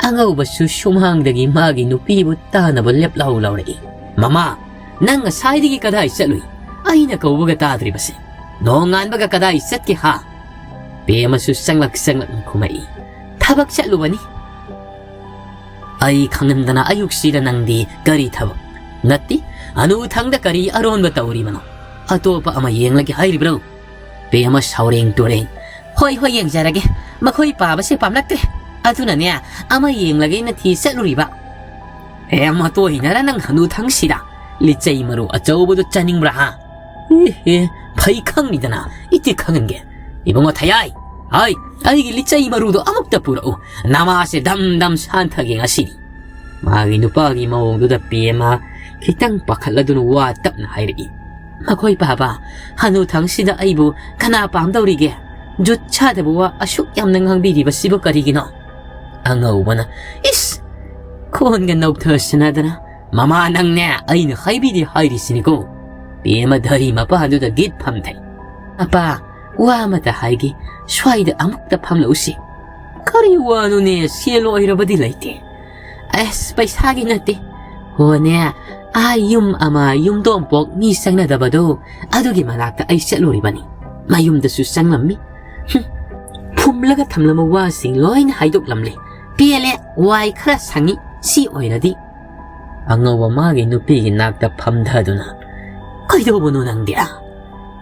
ꯑꯉꯧꯕꯁꯨ ꯁꯨꯃꯥꯡꯗꯒꯤ ꯃꯥꯒꯤ ꯅꯨꯄꯤꯕꯨ ꯇꯥꯅꯕ ꯂꯦꯞꯂꯥꯎ ꯂꯥꯎꯔꯛꯏ꯫ "ꯃꯃꯥ, ꯅꯪ ꯉꯁꯥꯏꯗꯒꯤ ꯀꯗꯥꯏ ꯆꯠꯂꯨꯏ? ꯑꯩꯅ ꯀꯧꯕꯒ ꯇꯥꯗ꯭ꯔꯤꯕꯁꯦ꯫ ꯅꯣꯡꯉꯥꯟꯕꯒ ꯀꯗꯥꯏ ꯆꯠꯀꯦ ꯍꯥ?" ꯄꯦꯃꯁꯨ ꯆꯪꯂꯛ ꯆꯪꯂꯛꯅ ꯈꯨꯝꯃꯛꯏ꯫ "ꯊꯕꯛ ꯆꯠꯂꯨꯕꯅꯤ꯫" "ꯑꯩ ꯈꯪꯍꯟꯗꯅ ꯑꯌꯨꯛꯁꯤꯗ ꯅꯪꯗꯤ ꯀꯔꯤ ꯊꯕꯛ?" "ꯅꯠꯇꯦ, ꯑꯅꯨꯊꯪꯗ ꯀꯔꯤ ꯑꯔꯣꯟꯕ ꯇꯧꯔꯤꯕꯅꯣ? ꯑꯇꯣꯞꯄ ꯑꯃ ꯌꯦꯡꯂꯒꯦ ꯍꯥꯏꯔꯤꯕ꯭ꯔꯣ?" ꯄꯦꯃ ꯁꯥꯎꯔꯦꯡ ꯇꯨꯔꯦꯡ꯫ "ꯍꯣꯏ, ꯍꯣꯏ, ꯌꯦꯡꯖꯔꯒꯦ꯫ ꯃꯈꯣꯏ ꯄꯥꯕꯁꯦ ꯄꯥꯝꯂꯛꯇ꯭ꯔꯦ꯫ ꯑꯗꯨꯅꯅꯦ, ꯑꯃ ꯌꯦꯡꯂꯒꯦꯅ ꯊꯤ ꯆꯠꯂꯨꯔꯤꯕ꯫" "ꯑꯦ, ꯃꯇꯣꯏꯅꯔ ꯅꯪ ꯍꯅꯨꯊꯪꯁꯤꯗ? ꯂꯤꯆꯩ ꯃꯔꯨ ꯑꯆꯧꯕꯗꯨ ꯆꯥꯅꯤꯡꯕ꯭ꯔꯥ, ꯍꯥ?" "ꯑꯦ, ꯑꯦ, ꯐꯩ ꯈꯪꯅꯤꯗꯅ, ꯏꯇꯤ ꯈꯪꯍꯟꯒꯦ꯫ ꯏꯕꯨꯡꯉꯣ ꯊꯌꯥꯏ, ꯍꯥꯏ, ꯑꯩꯒꯤ ꯂꯤꯆꯩ ꯃꯔꯨꯗꯣ ꯑꯃꯨꯛꯇ ꯄꯨꯔꯛꯎ꯫ ꯅꯃꯥꯁꯦ ꯗꯝ ꯗꯝ ꯁꯥꯟꯊꯒꯦ ꯉꯁꯤꯗꯤ꯫" ꯃꯥꯒꯤ ꯅꯨꯄꯥꯒꯤ ꯃꯑꯣꯡꯗꯨꯗ ꯄꯦꯃ ꯈꯤꯇꯪ ꯄꯥꯈꯠꯂꯗꯨꯅ ꯋꯥ ꯇꯞꯅ ꯍꯥꯏꯔꯛꯏ꯫ "ꯃꯈꯣꯏ ꯄꯥꯕ, ꯍꯅꯨꯊꯪꯁꯤꯗ ꯑꯩꯕꯨ ꯀꯅꯥ ꯄꯥꯝꯗꯧꯔꯤꯒꯦ? ꯖꯨꯠ ꯆꯥꯗꯕ ꯋꯥ ꯑꯁꯨꯛ ꯌꯥꯝꯅ ꯉꯥꯡꯕꯤꯔꯤꯕꯁꯤꯕꯨ ꯀꯔꯤꯒꯤꯅꯣ?" ꯑꯉꯧꯕꯅ, "ꯏꯁ!" ꯈꯣꯟꯒ ꯅꯧꯊꯁꯤꯟꯅꯗꯅ, "ꯃꯃꯥ, ꯅꯪꯅꯦ ꯑꯩꯅ ꯍꯥꯏꯕꯤꯗꯦ ꯍꯥꯏꯔꯤꯁꯤꯅꯤꯀꯣ꯫" ꯄꯦꯃ ꯙꯔꯤ ꯃꯄꯥꯗꯨꯗ ꯒꯤꯠ ꯐꯝꯊꯩ꯫ "ꯑꯄꯥ, ꯋꯥ ꯑꯃꯇ ꯍꯥꯏꯒꯦ, ꯁ꯭ꯋꯥꯏꯗ ꯑꯃꯨꯛꯇ ꯐꯝꯂꯛꯎꯁꯤ꯫" "ꯀꯔꯤ ꯋꯥꯅꯣꯅꯦ? ꯁꯦꯜ ꯑꯣꯏꯔꯕꯗꯤ ꯂꯩꯇꯦ꯫" "ꯑꯁ, ꯄꯩꯁꯥꯒꯤ ꯅꯠꯇꯦ꯫ ꯍꯣꯅꯦ, ꯑꯥ ꯌꯨꯝ ꯑꯃ ꯌꯨꯝꯗꯣꯡꯄꯣꯛ ꯃꯤ ꯆꯪꯅꯗꯕꯗꯣ, ꯑꯗꯨꯒꯤ ꯃꯅꯥꯛꯇ ꯑꯩ ꯆꯠꯂꯨꯔꯤꯕꯅꯤ꯫ ꯃꯌꯨꯝꯗꯁꯨ ꯆꯪꯂꯝꯃꯤ꯫ ꯍꯨꯝ, ꯐꯨꯝꯂꯒ ꯊꯝꯂꯝꯕ ꯋꯥꯁꯤꯡ ꯂꯣꯏꯅ ꯍꯥꯏꯗꯣꯛꯂꯝꯂꯦ꯫ ꯄꯦꯜꯂꯦ, ꯋꯥꯏ ꯈꯔ ꯁꯪꯉꯤ꯫ ꯁꯤ ꯑꯣꯏꯔꯗꯤ꯫" ꯑꯉꯧꯕ ꯃꯥꯒꯤ ꯅꯨꯄꯤꯒꯤ ꯅꯥꯛꯇ ꯐꯝꯊꯗꯨꯅ, "ꯀꯩꯗꯧꯕꯅꯣ ꯅꯪꯗꯤ?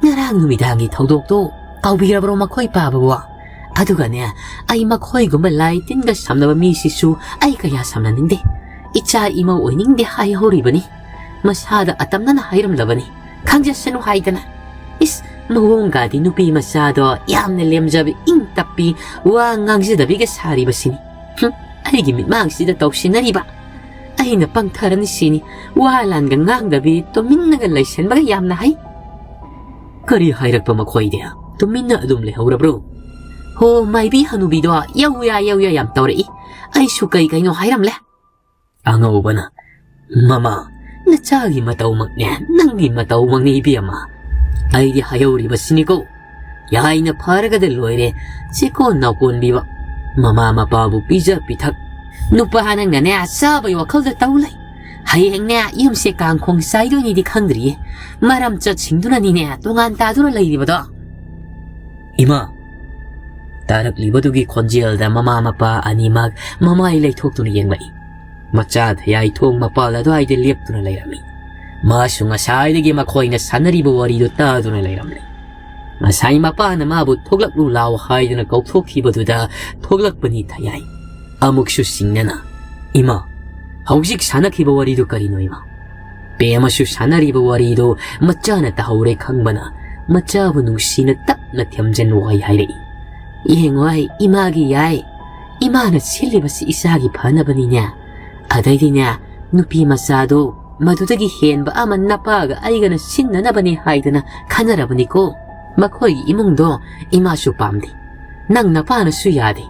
ꯉꯔꯥꯡ ꯅꯨꯃꯤꯗꯥꯡꯒꯤ ꯊꯧꯗꯣꯛꯇꯣ ꯀꯥꯎꯕꯤꯔꯕ꯭ꯔꯣ ꯃꯈꯣꯏ ꯄꯥꯕꯕꯣ? ꯑꯗꯨꯒꯅꯦ, ꯑꯩ ꯃꯈꯣꯏꯒꯨꯝꯕ ꯂꯥꯏ ꯇꯤꯟꯒ ꯁꯝꯅꯕ ꯃꯤꯁꯤꯁꯨ ꯑꯩ ꯀꯌꯥ ꯁꯝꯅꯅꯤꯡꯗꯦ꯫ ꯏꯆꯥ ꯏꯃꯧ ꯑꯣꯏꯅꯤꯡꯗꯦ ꯍꯥꯏꯍꯧꯔꯤꯕꯅꯤ꯫ ꯃꯁꯥꯗ ꯑꯇꯝꯅꯅ ꯍꯥꯏꯔꯝꯂꯕꯅꯤ꯫ ꯈꯪꯖꯁꯅꯨ ꯍꯥꯏꯗꯅ꯫ ꯏꯁ, ꯃꯑꯣꯡꯒꯗꯤ ꯅꯨꯄꯤ ꯃꯆꯥꯗꯣ ꯌꯥꯝꯅ ꯂꯦꯝꯖꯕꯤ, ꯏꯪ ꯇꯞꯄꯤ, ꯋꯥ ꯉꯥꯡꯖꯗꯕꯤꯒ ꯁꯥꯔꯤꯕꯁꯤꯅꯤ꯫ ꯍꯨꯝ, ꯑꯩꯒꯤ ꯃꯤꯠꯃꯥꯡꯁꯤꯗ ꯇꯧꯁꯤꯟꯅꯔꯤꯕ꯫ ꯑꯩꯅ ꯄꯪꯊꯔꯅꯤ ꯁꯤꯅꯤ꯫ ꯋꯥ ꯂꯥꯟꯒ ꯉꯥꯡꯗꯕꯤ, ꯇꯨꯃꯤꯟꯅꯒ ꯂꯩꯁꯟꯕꯒ ꯌꯥꯝꯅ ꯍꯩ꯫" "ꯀꯔꯤ ꯍꯥꯏꯔꯛꯄ ꯃꯈꯣꯏꯗꯤ? ꯇꯨꯃꯤꯟꯅ ꯑꯗꯨꯝ ꯂꯩꯍꯧꯔꯕ꯭ꯔꯣ?" "ꯍꯣ, ꯃꯥꯏꯕꯤ ꯍꯅꯨꯕꯤꯗꯣ ꯌꯧꯌꯥ ꯌꯧꯌꯥ ꯌꯥꯝ ꯇꯧꯔꯛꯏ꯫ ꯑꯩꯁꯨ ꯀꯩ ꯀꯩꯅꯣ ꯍꯥꯏꯔꯝꯂꯦ꯫" ꯑꯉꯧꯕꯅ, "ꯃꯃꯥ, ꯅꯆꯥꯒꯤ ꯃꯇꯧꯃꯛꯅꯦ, ꯅꯪꯒꯤ ꯃꯇꯧꯃꯛꯅꯦ ꯏꯕꯦꯝꯃ꯫ ꯑꯩꯗꯤ ꯍꯥꯏꯍꯧꯔꯤꯕꯁꯤꯅꯤꯀꯣ꯫ ꯌꯥꯏꯅ ꯐꯔꯒꯗ ꯂꯣꯏꯔꯦ, ꯆꯦꯀꯣꯟ ꯅꯥꯎꯀꯣꯟꯕꯤꯕ꯫ ꯃꯃꯥ ꯃꯄꯥꯕꯨ ꯄꯤꯖ ꯄꯤꯊꯛ꯫ ꯅꯨꯄꯥ ꯅꯪꯅꯅꯦ ꯆꯥꯕꯒꯤ ꯋꯥꯈꯜꯗ ꯇꯧ ꯂꯩ꯫ ꯍꯌꯦꯡꯅꯦ ꯌꯨꯝꯁꯦ ꯀꯥꯡꯈꯣꯡ ꯆꯥꯏꯗꯣꯏꯅꯤꯗꯤ ꯈꯪꯗ꯭ꯔꯤꯌꯦ꯫ ꯃꯔꯝ ꯆꯠꯁꯤꯡꯗꯨꯅꯅꯤꯅꯦ ꯇꯣꯉꯥꯟ ꯇꯥꯗꯨꯅ ꯂꯩꯔꯤꯕꯗꯣ꯫" "ꯏꯃꯥ, ꯇꯥꯔꯛꯂꯤꯕꯗꯨꯒꯤ ꯈꯣꯟꯖꯦꯜꯗ ꯃꯃꯥ ꯃꯄꯥ ꯑꯅꯤꯃꯛ ꯃꯃꯥꯏ ꯂꯩꯊꯣꯛꯇꯨꯅ ꯌꯦꯡꯂꯛꯏ꯫ ꯃꯆꯥ ꯊꯌꯥꯏ ꯊꯣꯡ ꯃꯄꯥꯜ ꯑꯗꯨꯋꯥꯏꯗ ꯂꯦꯞꯇꯨꯅ ꯂꯩꯔꯝꯃꯤ꯫ ꯃꯥꯁꯨ ꯉꯁꯥꯏꯗꯒꯤ ꯃꯈꯣꯏꯅ ꯁꯥꯟꯅꯔꯤꯕ ꯋꯥꯔꯤꯗꯨ ꯇꯥꯗꯨꯅ ꯂꯩꯔꯝꯂꯦ꯫ ꯉꯁꯥꯏ ꯃꯄꯥꯅ ꯃꯥꯕꯨ "ꯊꯣꯛꯂꯛꯂꯨ ꯂꯥꯎ" ꯍꯥꯏꯗꯨꯅ ꯀꯧꯊꯣꯛꯈꯤꯕꯗꯨꯗ ꯊꯣꯛꯂꯛꯄꯅꯤ ꯊꯌꯥꯏ꯫ ꯑꯃꯨꯛꯁꯨ ꯁꯤꯡꯅꯅ, "ꯏꯃꯥ, ꯍꯧꯖꯤꯛ ꯁꯥꯟꯅꯈꯤꯕ ꯋꯥꯔꯤꯗꯨ ꯀꯔꯤꯅꯣ, ꯏꯃꯥ?" ꯄꯦꯃꯁꯨ ꯁꯥꯟꯅꯔꯤꯕ ꯋꯥꯔꯤꯗꯨ ꯃꯆꯥꯅ ꯇꯥꯍꯧꯔꯦ ꯈꯪꯕꯅ, ꯃꯆꯥꯕꯨ ꯅꯨꯡꯁꯤꯅ ꯇꯞꯅ ꯊꯦꯝꯖꯤꯟ ꯋꯥꯍꯩ ꯍꯥꯏꯔꯛꯏ꯫ "ꯌꯦꯡꯉꯣ, ꯏꯃꯥꯒꯤ ꯌꯥꯏ꯫ ꯏꯃꯥꯅ ꯁꯤꯜꯂꯤꯕꯁꯤ ꯏꯆꯥꯒꯤ ꯐꯅꯕꯅꯤꯅꯦ꯫ ꯑꯗꯩꯗꯤꯅꯦ, ꯅꯨꯄꯤ ꯃꯆꯥꯗꯨ ꯃꯗꯨꯗꯒꯤ ꯍꯦꯟꯕ ꯑꯃ ꯅꯄꯥꯒ ꯑꯩꯒꯅ ꯁꯤꯟꯅꯅꯕꯅꯤ ꯍꯥꯏꯗꯅ ꯈꯟꯅꯔꯕꯅꯤꯀꯣ꯫ ꯃꯈꯣꯏꯒꯤ ꯏꯃꯨꯡꯗꯣ ꯏꯃꯥꯁꯨ ꯄꯥꯝꯗꯦ꯫ ꯅꯪ ꯅꯄꯥꯅꯁꯨ ꯌꯥꯗꯦ꯫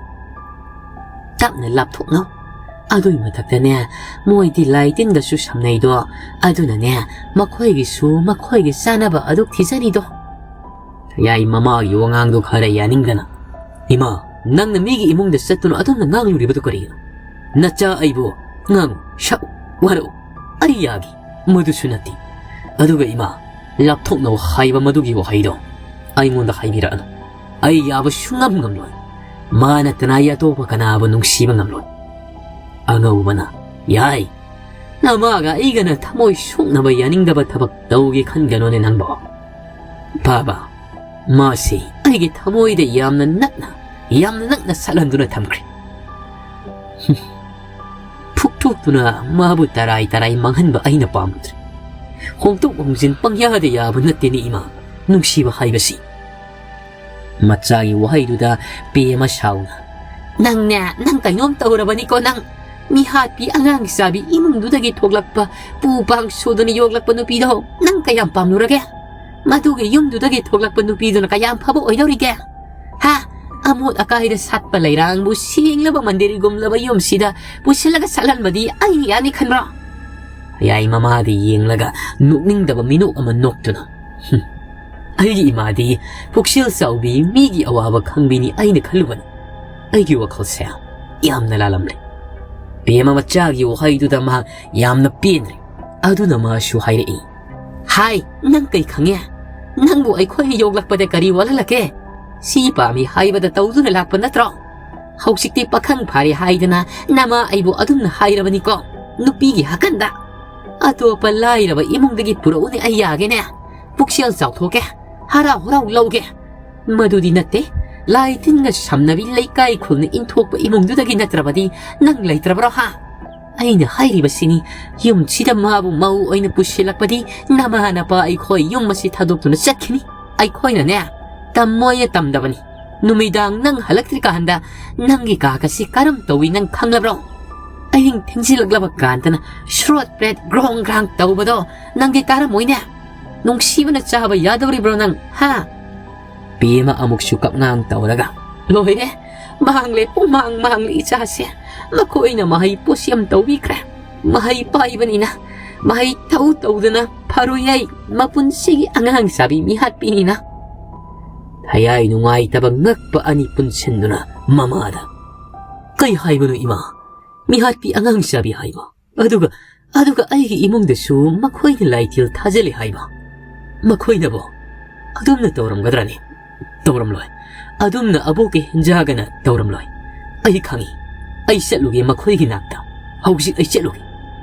ꯇꯞꯅ ꯂꯥꯞꯊꯣꯛꯅꯧ꯫ ꯑꯗꯨꯒꯤ ꯃꯊꯛꯇꯅꯦ, ꯃꯣꯏꯗꯤ ꯂꯥꯏ ꯇꯤꯟꯒꯁꯨ ꯁꯝꯅꯩꯗꯣ꯫ ꯑꯗꯨꯅꯅꯦ, ꯃꯈꯣꯏꯒꯤꯁꯨ ꯃꯈꯣꯏꯒꯤ ꯆꯥꯅꯕ ꯑꯗꯨ ꯊꯤꯖꯔꯤꯗꯣ꯫" ꯊꯌꯥꯏ ꯃꯃꯥꯒꯤ ꯋꯥꯉꯥꯡꯗꯣ ꯈꯔ ꯌꯥꯅꯤꯡꯗꯅ, "ꯏꯃꯥ, ꯅꯪꯅ ꯃꯤꯒꯤ ꯏꯃꯨꯡꯗ ꯆꯠꯇꯨꯅ ꯑꯗꯨꯝꯅ ꯉꯥꯡꯂꯨꯔꯤꯕꯗꯨ ꯀꯔꯤꯅꯣ? ꯅꯆꯥ ꯑꯩꯕꯨ ꯉꯥꯡꯉꯨ, ꯁꯛꯎ, ꯋꯥꯔꯛꯎ, ꯑꯩ ꯌꯥꯒꯦ꯫ ꯃꯗꯨꯁꯨ ꯅꯠꯇꯦ꯫ ꯑꯗꯨꯒ ꯏꯃꯥ, ꯂꯥꯞꯊꯣꯛꯅꯧ ꯍꯥꯏꯕ ꯃꯗꯨꯒꯤ ꯋꯥꯍꯩꯗꯣ ꯑꯩꯉꯣꯟꯗ ꯍꯥꯏꯕꯤꯔꯛꯑꯅꯨ꯫ ꯑꯩ ꯌꯥꯕ ꯁꯨꯡꯉꯝ ꯉꯝꯂꯣꯏ꯫ ꯃꯥ ꯅꯠꯇꯅ ꯑꯩ ꯑꯇꯣꯞꯄ ꯀꯅꯥꯕꯨ ꯅꯨꯡꯁꯤꯕ ꯉꯝꯂꯣꯏ꯫" ꯑꯉꯧꯕꯅ, "ꯌꯥꯏ, ꯅꯃꯥꯒ ꯑꯩꯒꯅ ꯊꯃꯣꯏ ꯁꯣꯛꯅꯕ ꯌꯥꯅꯤꯡꯗꯕ ꯊꯕꯛ ꯇꯧꯒꯦ ꯈꯟꯒꯅꯣꯅꯦ ꯅꯪꯕꯣ꯫ ꯕꯥꯕꯥ, ꯃꯥꯁꯤ ꯑꯩꯒꯤ ꯊꯃꯣꯏꯗ ꯌꯥꯝꯅ ꯅꯛꯅ, ꯌꯥꯝꯅ ꯅꯛꯅ ꯁꯠꯍꯟꯗꯨꯅ ꯊꯝꯈ꯭ꯔꯦ꯫" ꯐꯨꯛꯇꯣꯛꯇꯨꯅ ꯃꯥꯕꯨ ꯇꯔꯥꯏ ꯇꯔꯥꯏ ꯃꯥꯡꯍꯟꯕ ꯑꯩꯅ ꯄꯥꯝꯗ꯭ꯔꯦ꯫ ꯍꯣꯡꯗꯣꯛ ꯍꯣꯡꯖꯤꯟ ꯄꯪꯌꯥꯗ ꯌꯥꯕ ꯅꯠꯇꯦꯅꯦ ꯏꯃꯥ, ꯅꯨꯡꯁꯤꯕ ꯍꯥꯏꯕꯁꯤ꯫ ꯃꯆꯥꯒꯤ ꯋꯥꯍꯩꯗꯨꯗ ꯄꯦꯃ ꯁꯥꯎꯅ, "ꯅꯪꯅꯦ, ꯅꯪ ꯀꯩꯅꯣꯝ ꯇꯧꯔꯕꯅꯤꯀꯣ ꯅꯪ꯫ ꯃꯤꯍꯥꯠꯄꯤ, ꯑꯉꯥꯡ ꯆꯥꯕꯤ, ꯏꯃꯨꯡꯗꯨꯗꯒꯤ ꯊꯣꯛꯂꯛꯄ, ꯄꯨ ꯄꯥꯡ ꯁꯨꯗꯅ ꯌꯣꯛꯂꯛꯄ ꯅꯨꯄꯤꯗꯣ ꯅꯪ ꯀꯌꯥꯝ ꯄꯥꯝꯂꯨꯔꯒꯦ? ꯃꯗꯨꯒꯤ ꯌꯨꯝꯗꯨꯗꯒꯤ ꯊꯣꯛꯂꯛꯄ ꯅꯨꯄꯤꯗꯨꯅ ꯀꯌꯥꯝ ꯐꯕ ꯑꯣꯏꯗꯧꯔꯤꯒꯦ? ꯍꯥ? ꯑꯃꯣꯠ ꯑꯀꯥꯏꯗ ꯁꯥꯠꯄ ꯂꯩꯔꯥꯡꯕꯨ ꯁꯦꯡꯂꯕ ꯃꯟꯗꯤꯔꯒꯨꯝꯂꯕ ꯌꯨꯝꯁꯤꯗ ꯄꯨꯁꯤꯜꯂꯒ ꯁꯥꯠꯍꯟꯕꯗꯤ ꯑꯩ ꯌꯥꯅꯤ ꯈꯟꯕ꯭ꯔꯣ?" ꯌꯥꯏ ꯃꯃꯥꯗ ꯌꯦꯡꯂꯒ ꯅꯣꯛꯅꯤꯡꯗꯕ ꯃꯤꯅꯣꯛ ꯑꯃ ꯅꯣꯛꯇꯨꯅ, "ꯍꯨꯝ, ꯑꯩꯒꯤ ꯏꯃꯥꯗꯤ ꯄꯨꯛꯆꯦꯜ ꯆꯥꯎꯕꯤ, ꯃꯤꯒꯤ ꯑꯋꯥꯕ ꯈꯪꯕꯤꯅꯤ ꯑꯩꯅ ꯈꯜꯂꯨꯕꯅꯤ꯫ ꯑꯩꯒꯤ ꯋꯥꯈꯜꯁꯦ ꯌꯥꯝꯅ ꯂꯥꯜꯂꯝꯂꯦ꯫" ꯄꯦꯃ ꯃꯆꯥꯒꯤ ꯋꯥꯍꯩꯗꯨꯗ ꯃꯍꯥꯛ ꯌꯥꯝꯅ ꯄꯦꯟꯗ꯭ꯔꯦ꯫ ꯑꯗꯨꯅ ꯃꯥꯁꯨ ꯍꯥꯏꯔꯛꯏ, "ꯍꯥꯏ, ꯅꯪ ꯀꯩ ꯈꯪꯉꯦ? ꯅꯪꯕꯨ ꯑꯩꯈꯣꯏꯅ ꯌꯣꯛꯂꯛꯄꯗ ꯀꯔꯤ ꯋꯥꯠꯍꯜꯂꯛꯀꯦ? ꯁꯤ ꯄꯥꯝꯃꯤ ꯍꯥꯏꯕꯗ ꯇꯧꯗꯨꯅ ꯂꯥꯛꯄ ꯅꯠꯇ꯭ꯔꯣ? ꯍꯧꯖꯤꯛꯇꯤ ꯄꯥꯈꯪ ꯐꯥꯔꯦ ꯍꯥꯏꯗꯅ ꯅꯃꯥ ꯑꯩꯕꯨ ꯑꯗꯨꯝꯅ ꯍꯥꯏꯔꯕꯅꯤꯀꯣ, ꯅꯨꯄꯤꯒꯤ ꯍꯥꯀꯟꯗ꯫ ꯑꯇꯣꯞꯄ ꯂꯥꯏꯔꯕ ꯏꯃꯨꯡꯗꯒꯤ ꯄꯨꯔꯛꯎꯅꯦ, ꯑꯩ ꯌꯥꯒꯦꯅꯦ꯫ ꯄꯨꯛꯆꯦꯜ ꯆꯥꯎꯊꯣꯛꯀꯦ, ꯍꯔꯥꯎ ꯍꯔꯥꯎ ꯂꯧꯒꯦ꯫ ꯃꯗꯨꯗꯤ ꯅꯠꯇꯦ, ꯂꯥꯏ ꯇꯤꯟꯒ ꯁꯝꯅꯕꯤ ꯂꯩꯀꯥꯏ ꯈꯨꯜꯅ ꯏꯟꯊꯣꯛꯄ ꯏꯃꯨꯡꯗꯨꯗꯒꯤ ꯅꯠꯇ꯭ꯔꯕꯗꯤ ꯅꯪ ꯂꯩꯇ꯭ꯔꯕ꯭ꯔꯣ ꯍꯥ? ꯑꯩꯅ ꯍꯥꯏꯔꯤꯕꯁꯤꯅꯤ, ꯌꯨꯝꯁꯤꯗ ꯃꯥꯕꯨ ꯃꯧ ꯑꯣꯏꯅ ꯄꯨꯁꯤꯜꯂꯛꯄꯗꯤ ꯅꯃꯥ ꯅꯄꯥ ꯑꯩꯈꯣꯏ ꯌꯨꯝ ꯑꯁꯤ ꯊꯥꯗꯣꯛꯇꯨꯅ ꯆꯠꯈꯤꯅꯤ꯫ ꯑꯩꯈꯣꯏꯅꯅꯦ, ꯇꯝꯃꯣꯏꯅ ꯇꯝꯗꯕꯅꯤ꯫ ꯅꯨꯃꯤꯗꯥꯡ ꯅꯪ ꯍꯜꯂꯛꯇ꯭ꯔꯤꯀꯥꯟꯗ ꯅꯪꯒꯤ ꯀꯥꯒꯁꯤ ꯀꯔꯝ ꯇꯧꯏ ꯅꯪ ꯈꯪꯂꯕ꯭ꯔꯣ? ꯑꯍꯤꯡ ꯊꯦꯡꯖꯤꯜꯂꯛꯂꯕ ꯀꯥꯟꯗꯅ ꯁ꯭ꯔꯣꯠ ꯄ꯭ꯔꯦꯠ ꯒ꯭ꯔꯣꯡ ꯒ꯭ꯔꯥꯡ ꯇꯧꯕꯗꯣ ꯅꯪꯗꯤ ꯇꯥꯔꯝꯃꯣꯏꯅꯦ꯫ ꯅꯨꯡꯁꯤꯕꯅ ꯆꯥꯕ ꯌꯥꯗꯧꯔꯤꯕ꯭ꯔꯣ ꯅꯪ, ꯍꯥ? ꯄꯦꯃ ꯑꯃꯨꯛꯁꯨ ꯀꯞꯉꯥꯡ ꯇꯧꯔꯒ, "ꯂꯣꯏꯔꯦ, ꯃꯥꯡꯂꯦ, ꯄꯨꯡꯃꯥꯡ ꯃꯥꯡꯂꯦ ꯏꯆꯥꯁꯦ꯫ ꯃꯈꯣꯏꯅ ꯃꯍꯩ ꯄꯣꯠꯁꯤ ꯌꯥꯝ ꯇꯧꯕꯤꯈ꯭ꯔꯦ꯫ ꯃꯍꯩ ꯄꯥꯏꯕꯅꯤꯅ, ꯃꯍꯩ ꯊꯧ ꯇꯧꯗꯅ ꯐꯔꯣꯏ ꯑꯩ, ꯃꯄꯨꯟꯁꯤꯒꯤ ꯑꯉꯥꯡ ꯁꯥꯕꯤ ꯃꯤꯍꯥꯠꯄꯤꯅꯤꯅ꯫" ꯊꯌꯥꯏ ꯅꯨꯡꯉꯥꯏꯇꯕ ꯉꯛꯄ ꯑꯅꯤ ꯄꯨꯟꯁꯤꯟꯗꯨꯅ ꯃꯃꯥꯗ, "ꯀꯩ ꯍꯥꯏꯕꯅꯣ ꯏꯃꯥ? ꯃꯤꯍꯥꯠꯄꯤ ꯑꯉꯥꯡ ꯁꯥꯕꯤ ꯍꯥꯏꯕ? ꯑꯗꯨꯒ, ꯑꯗꯨꯒ ꯑꯩꯒꯤ ꯏꯃꯨꯡꯗꯁꯨ ꯃꯈꯣꯏꯅ ꯂꯥꯏꯊꯤꯜ ꯊꯥꯖꯤꯜꯂꯤ ꯍꯥꯏꯕ? ꯃꯈꯣꯏꯅꯕꯨ ꯑꯗꯨꯝꯅ ꯇꯧꯔꯝꯒꯗ꯭ꯔꯅꯦ? ꯇꯧꯔꯝꯂꯣꯏ꯫ ꯑꯗꯨꯝꯅ ꯑꯕꯣꯛꯀꯤ ꯍꯤꯟꯖꯥꯒꯅ ꯇꯧꯔꯝꯂꯣꯏ꯫ ꯑꯩ ꯈꯪꯏ꯫ ꯑꯩ ꯆꯠꯂꯨꯒꯦ ꯃꯈꯣꯏꯒꯤ ꯅꯥꯛꯇ꯫ ꯍꯧꯖꯤꯛ ꯑꯩ ꯆꯠꯂꯨꯒꯦ꯫"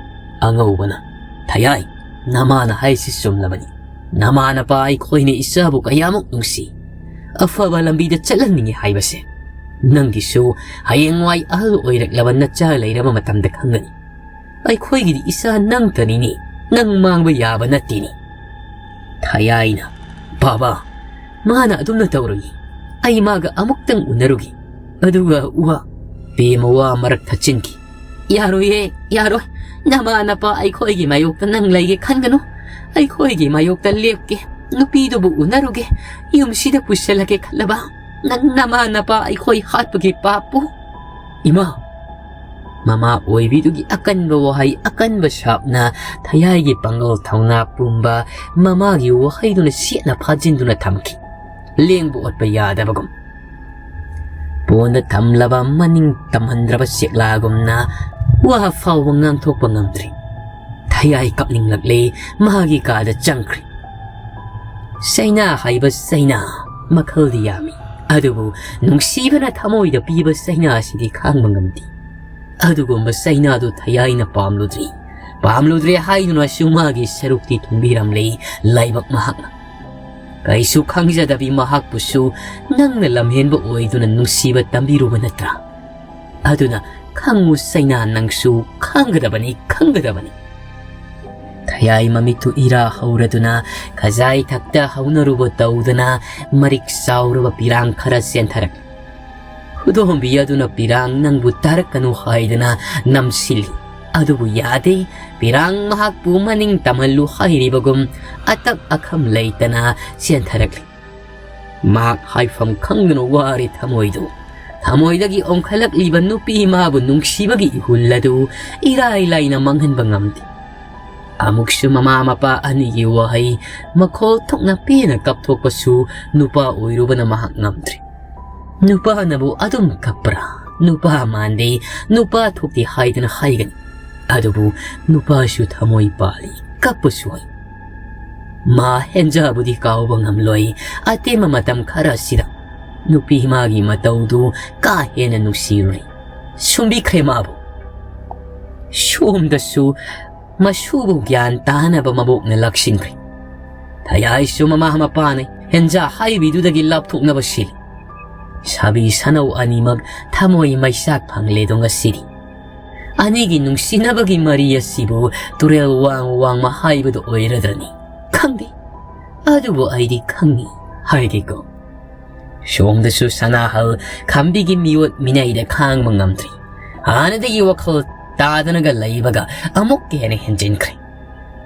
ꯑꯉꯧꯕꯅ, "ꯊꯌꯥꯏ, ꯅꯃꯥꯅ ꯍꯥꯏꯁꯤ ꯆꯨꯝꯂꯕꯅꯤ꯫ ꯅꯃꯥ ꯅꯄꯥ ꯑꯩꯈꯣꯏꯅ ꯏꯆꯥꯕꯨ ꯀꯌꯥꯃꯨꯛ ꯅꯨꯡꯁꯤ꯫ ꯑꯐꯕ ꯂꯝꯕꯤꯗ ꯆꯠꯍꯟꯅꯤꯡꯉꯤ ꯍꯥꯏꯕꯁꯦ ꯅꯪꯒꯤꯁꯨ ꯍꯌꯦꯡꯋꯥꯏ ꯑꯍꯜ ꯑꯣꯏꯔꯛꯂꯕ ꯅꯆꯥ ꯂꯩꯔꯕ ꯃꯇꯝꯗ ꯈꯪꯒꯅꯤ꯫ ꯑꯩꯈꯣꯏꯒꯤꯗꯤ ꯏꯆꯥ ꯅꯪꯇꯅꯤꯅꯦ, ꯅꯪ ꯃꯥꯡꯕ ꯌꯥꯕ ꯅꯠꯇꯦꯅꯦ꯫" ꯊꯌꯥꯏꯅ, "ꯕꯥꯕꯥ, ꯃꯥꯅ ꯑꯗꯨꯝꯅ ꯇꯧꯔꯣꯏꯌꯦ꯫ ꯑꯩ ꯃꯥꯒ ꯑꯃꯨꯛꯇꯪ ꯎꯅꯔꯨꯒꯦ꯫ ꯑꯗꯨꯒ ꯋꯥ꯫" ꯄꯦꯃ ꯋꯥ ꯃꯔꯛ ꯊꯠꯆꯤꯟꯈꯤ꯫ "ꯌꯥꯔꯣꯏꯌꯦ, ꯌꯥꯔꯣꯏ꯫ ꯅꯃꯥ ꯅꯄꯥ ꯑꯩꯈꯣꯏꯒꯤ ꯃꯥꯌꯣꯛꯇ ꯅꯪ ꯂꯩꯒꯦ ꯈꯟꯒꯅꯨ꯫ ꯑꯩꯈꯣꯏꯒꯤ ꯃꯥꯌꯣꯛꯇ ꯂꯦꯞꯀꯦ꯫ ꯅꯨꯄꯤꯗꯨꯕꯨ ꯎꯅꯔꯨꯒꯦ꯫ ꯌꯨꯝꯁꯤꯗ ꯄꯨꯁꯤꯜꯂꯒꯦ ꯈꯜꯂꯕ? ꯅꯪ ꯅꯃꯥ ꯅꯄꯥ ꯑꯩꯈꯣꯏ ꯍꯥꯠꯄꯒꯤ ꯄꯥꯞꯄꯨ?" "ꯏꯃꯥ!" ꯃꯃꯥ ꯑꯣꯏꯕꯤꯗꯨꯒꯤ ꯑꯀꯟꯕ ꯋꯥꯍꯩ, ꯑꯀꯟꯕ ꯁꯥꯞꯅ ꯊꯌꯥꯏꯒꯤ ꯄꯥꯡꯒꯜ ꯊꯧꯅꯥ ꯄꯨꯝꯕ ꯃꯃꯥꯒꯤ ꯋꯥꯍꯩꯗꯨꯅ ꯁꯦꯠꯅ ꯐꯥꯖꯤꯟꯗꯨꯅ ꯊꯝꯈꯤ꯫ ꯂꯦꯡꯕ ꯑꯣꯠꯄ ꯌꯥꯗꯕꯒꯨꯝ꯫ ꯄꯣꯟꯗ ꯊꯝꯂꯕ ꯃꯅꯤꯡ ꯇꯝꯍꯟꯗ꯭ꯔꯕ ꯆꯦꯛꯂꯥꯒꯨꯝꯅ ꯋꯥ ꯐꯥꯎꯕ ꯉꯥꯡꯊꯣꯛꯄ ꯉꯝꯗ꯭ꯔꯤ꯫ ꯊꯌꯥꯏ ꯀꯞꯅꯤꯡꯂꯛꯂꯦ, ꯃꯍꯥꯛꯀꯤ ꯀꯥꯗ ꯆꯪꯈ꯭ꯔꯦ꯫ ꯆꯩꯅꯥ ꯍꯥꯏꯕ ꯆꯩꯅꯥ ꯃꯈꯜꯗꯤ ꯌꯥꯝꯃꯤ꯫ ꯑꯗꯨꯕꯨ ꯅꯨꯡꯁꯤꯕꯅ ꯊꯃꯣꯏꯗ ꯄꯤꯕ ꯆꯩꯅꯥ ꯑꯁꯤꯗꯤ ꯈꯥꯡꯕ ꯉꯝꯗꯦ꯫ ꯑꯗꯨꯒꯨꯝꯕ ꯆꯩꯅꯥꯗꯨ ꯊꯌꯥꯏꯅ ꯄꯥꯝꯂꯨꯗ꯭ꯔꯤ꯫ ꯄꯥꯝꯂꯨꯗ꯭ꯔꯦ ꯍꯥꯏꯗꯨꯅꯁꯨ ꯃꯥꯒꯤ ꯁꯔꯨꯛꯇꯤ ꯊꯨꯡꯕꯤꯔꯝꯂꯦ ꯂꯥꯏꯕꯛ ꯃꯍꯥꯛꯅ꯫ ꯀꯩꯁꯨ ꯈꯪꯖꯗꯕꯤ ꯃꯍꯥꯛꯄꯨꯁꯨ ꯅꯪꯅ ꯂꯝꯍꯦꯟꯕ ꯑꯣꯏꯗꯨꯅ ꯅꯨꯡꯁꯤꯕ ꯇꯝꯕꯤꯔꯨꯕ ꯅꯠꯇ꯭ꯔꯥ? ꯑꯗꯨꯅ ꯈꯪꯉꯨ ꯆꯩꯅꯥ, ꯅꯪꯁꯨ ꯈꯪꯒꯗꯕꯅꯤ, ꯈꯪꯒꯗꯕꯅꯤ꯫ ꯊꯌꯥꯏ ꯃꯃꯤꯠꯇꯨ ꯏꯔꯥ ꯍꯧꯔꯗꯨꯅ ꯈꯖꯥꯏ ꯊꯛꯇ ꯍꯧꯅꯔꯨꯕ ꯇꯧꯗꯅ ꯃꯔꯤꯛ ꯆꯥꯎꯔꯕ ꯄꯤꯔꯥꯡ ꯈꯔ ꯆꯦꯟꯊꯔꯛꯂꯤ꯫ ꯈꯨꯗꯣꯝꯕꯤ ꯑꯗꯨꯅ ꯄꯤꯔꯥꯡ ꯅꯪꯕꯨ ꯇꯥꯔꯛꯀꯅꯨ ꯍꯥꯏꯗꯅ ꯅꯝꯁꯤꯜꯂꯤ꯫ ꯑꯗꯨꯕꯨ ꯌꯥꯗꯦ꯫ ꯄꯤꯔꯥꯡ ꯃꯍꯥꯛꯄꯨ ꯃꯅꯤꯡ ꯇꯝꯍꯜꯂꯨ ꯍꯥꯏꯔꯤꯕꯒꯨꯝ ꯑꯇꯞ ꯑꯈꯝ ꯂꯩꯇꯅ ꯆꯦꯟꯊꯔꯛꯂꯤ꯫ ꯃꯍꯥꯛ ꯍꯥꯏꯐꯝ ꯈꯪꯗꯅ ꯋꯥꯔꯦ ꯊꯃꯣꯏꯗꯨ꯫ ꯊꯃꯣꯏꯗꯒꯤ ꯑꯣꯟꯈꯠꯂꯛꯂꯤꯕ ꯅꯨꯄꯤ ꯃꯥꯕꯨ ꯅꯨꯡꯁꯤꯕꯒꯤ ꯏꯍꯨꯜ ꯑꯗꯨ ꯏꯔꯥꯏ ꯂꯥꯏꯅ ꯃꯥꯡꯍꯟꯕ ꯉꯝꯗꯦ꯫ ꯑꯃꯨꯛꯁꯨ ꯃꯃꯥ ꯃꯄꯥ ꯑꯅꯤꯒꯤ ꯋꯥꯍꯩ ꯃꯈꯣꯜ ꯊꯣꯛꯅ ꯄꯦꯟꯅ ꯀꯞꯊꯣꯛꯄꯁꯨ ꯅꯨꯄꯥ ꯑꯣꯏꯔꯨꯕꯅ ꯃꯍꯥꯛ ꯉꯝꯗ꯭ꯔꯦ꯫ ꯅꯨꯄꯥꯅꯕꯨ ꯑꯗꯨꯝ ꯀꯞꯄ꯭ꯔꯥ? ꯅꯨꯄꯥ ꯃꯥꯟꯗꯦ, ꯅꯨꯄꯥ ꯊꯣꯛꯇꯦ ꯍꯥꯏꯗꯅ ꯍꯥꯏꯒꯅꯤ꯫ ꯑꯗꯨꯕꯨ ꯅꯨꯄꯥꯁꯨ ꯊꯃꯣꯏ ꯄꯥꯜꯂꯤ, ꯀꯞꯄꯁꯨ ꯍꯩ꯫ ꯃꯥ ꯍꯦꯟꯖꯕꯨꯗꯤ ꯀꯥꯎꯕ ꯉꯝꯂꯣꯏ꯫ ꯑꯇꯦꯟꯕ ꯃꯇꯝ ꯈꯔ ꯑꯁꯤꯗ ꯅꯨꯄꯤ ꯃꯥꯒꯤ ꯃꯇꯧꯗꯨ ꯀꯥ ꯍꯦꯟꯅ ꯅꯨꯡꯁꯤꯔꯨꯔꯦ꯫ ꯁꯨꯝꯕꯤꯈ꯭ꯔꯦ ꯃꯥꯕꯨ꯫ ꯁꯣꯝꯗꯁꯨ ꯃꯁꯨꯕꯨ ꯒ꯭ꯌꯥꯟ ꯇꯥꯅꯕ ꯃꯕꯣꯛꯅ ꯂꯥꯛꯁꯤꯟꯈ꯭ꯔꯦ꯫ ꯊꯌꯥꯏꯁꯨ ꯃꯃꯥ ꯃꯄꯥꯅ ꯍꯦꯟꯖꯥ ꯍꯥꯏꯕꯤꯗꯨꯗꯒꯤ ꯂꯥꯞꯊꯣꯛꯅꯕ ꯁꯤꯜꯂꯤ꯫ ꯁꯥꯕꯤ ꯁꯅꯧ ꯑꯅꯤꯃꯛ ꯊꯃꯣꯏ ꯃꯩꯆꯥꯛ ꯐꯪꯂꯦꯗꯣ ꯉꯁꯤꯗꯤ꯫ ꯑꯅꯤꯒꯤ ꯅꯨꯡꯁꯤꯅꯕꯒꯤ ꯃꯔꯤ ꯑꯁꯤꯕꯨ ꯇꯨꯔꯦꯜ ꯋꯥꯡ ꯋꯥꯡꯃ ꯍꯥꯏꯕꯗꯨ ꯑꯣꯏꯔꯗ꯭ꯔꯅꯤ? ꯈꯪꯗꯦ꯫ ꯑꯗꯨꯕꯨ ꯑꯩꯗꯤ ꯈꯪꯏ ꯍꯥꯏꯒꯦꯀꯣ꯫ ꯁꯣꯝꯗꯁꯨ ꯁꯅꯥꯍꯜ ꯈꯝꯕꯤꯒꯤ ꯃꯤꯑꯣꯠ ꯃꯤꯅꯩꯗ ꯈꯥꯡꯕ ꯉꯝꯗ꯭ꯔꯤ꯫ ꯍꯥꯟꯅꯗꯒꯤ ꯋꯥꯈꯜ ꯇꯥꯗꯅꯒ ꯂꯩꯕꯒ ꯑꯃꯨꯛꯀ ꯍꯦꯟꯅ ꯍꯦꯟꯖꯤꯟꯈ꯭ꯔꯦ꯫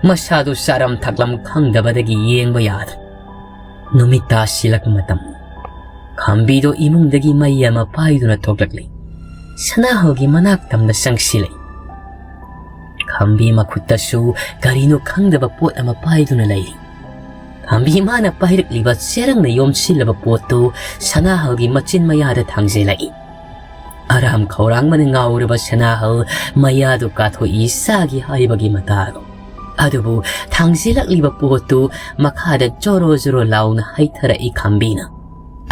ꯃꯁꯥꯗꯨ ꯆꯥꯔꯝ ꯊꯛꯂꯝ ꯈꯪꯗꯕꯗꯒꯤ ꯌꯦꯡꯕ ꯌꯥꯗ꯭ꯔꯦ꯫ ꯅꯨꯃꯤꯠ ꯇꯥꯁꯤꯜꯂꯛꯄ ꯃꯇꯝ꯫ ꯈꯝꯕꯤꯗꯣ ꯏꯃꯨꯡꯗꯒꯤ ꯃꯩ ꯑꯃ ꯄꯥꯏꯗꯨꯅ ꯊꯣꯛꯂꯛꯂꯤ꯫ ꯁꯅꯥꯍꯜꯒꯤ ꯃꯅꯥꯛ ꯇꯝꯅ ꯆꯪꯁꯤꯜꯂꯛꯏ꯫ ꯈꯝꯕꯤ ꯃꯈꯨꯠꯇꯁꯨ ꯀꯔꯤꯅꯣ ꯈꯪꯗꯕ ꯄꯣꯠ ꯑꯃ ꯄꯥꯏꯗꯨꯅ ꯂꯩꯔꯤ꯫ ꯈꯝꯕꯤ ꯃꯥꯅ ꯄꯥꯏꯔꯛꯂꯤꯕ ꯆꯦꯔꯪꯅ ꯌꯣꯝꯁꯤꯜꯂꯕ ꯄꯣꯠꯇꯨ ꯁꯅꯥꯍꯜꯒꯤ ꯃꯆꯤꯟ ꯃꯌꯥꯗ ꯊꯥꯡꯖꯤꯜꯂꯛꯏ꯫ ꯑꯔꯥꯝ ꯈꯧꯔꯥꯡꯕꯅ ꯉꯥꯎꯔꯕ ꯁꯅꯥꯍꯜ ꯃꯌꯥꯗꯨ ꯀꯥꯊꯣꯛꯏ ꯆꯥꯒꯦ ꯍꯥꯏꯕꯒꯤ ꯃꯇꯥꯒꯨꯝ꯫ ꯑꯗꯨꯕꯨ ꯊꯥꯡꯖꯤꯜꯂꯛꯂꯤꯕ ꯄꯣꯠꯇꯨ ꯃꯈꯥꯗ ꯖꯣꯔꯣ ꯖꯣꯔꯣ ꯂꯥꯎꯅ ꯍꯩꯊꯔꯛꯏ ꯈꯝꯕꯤꯅ꯫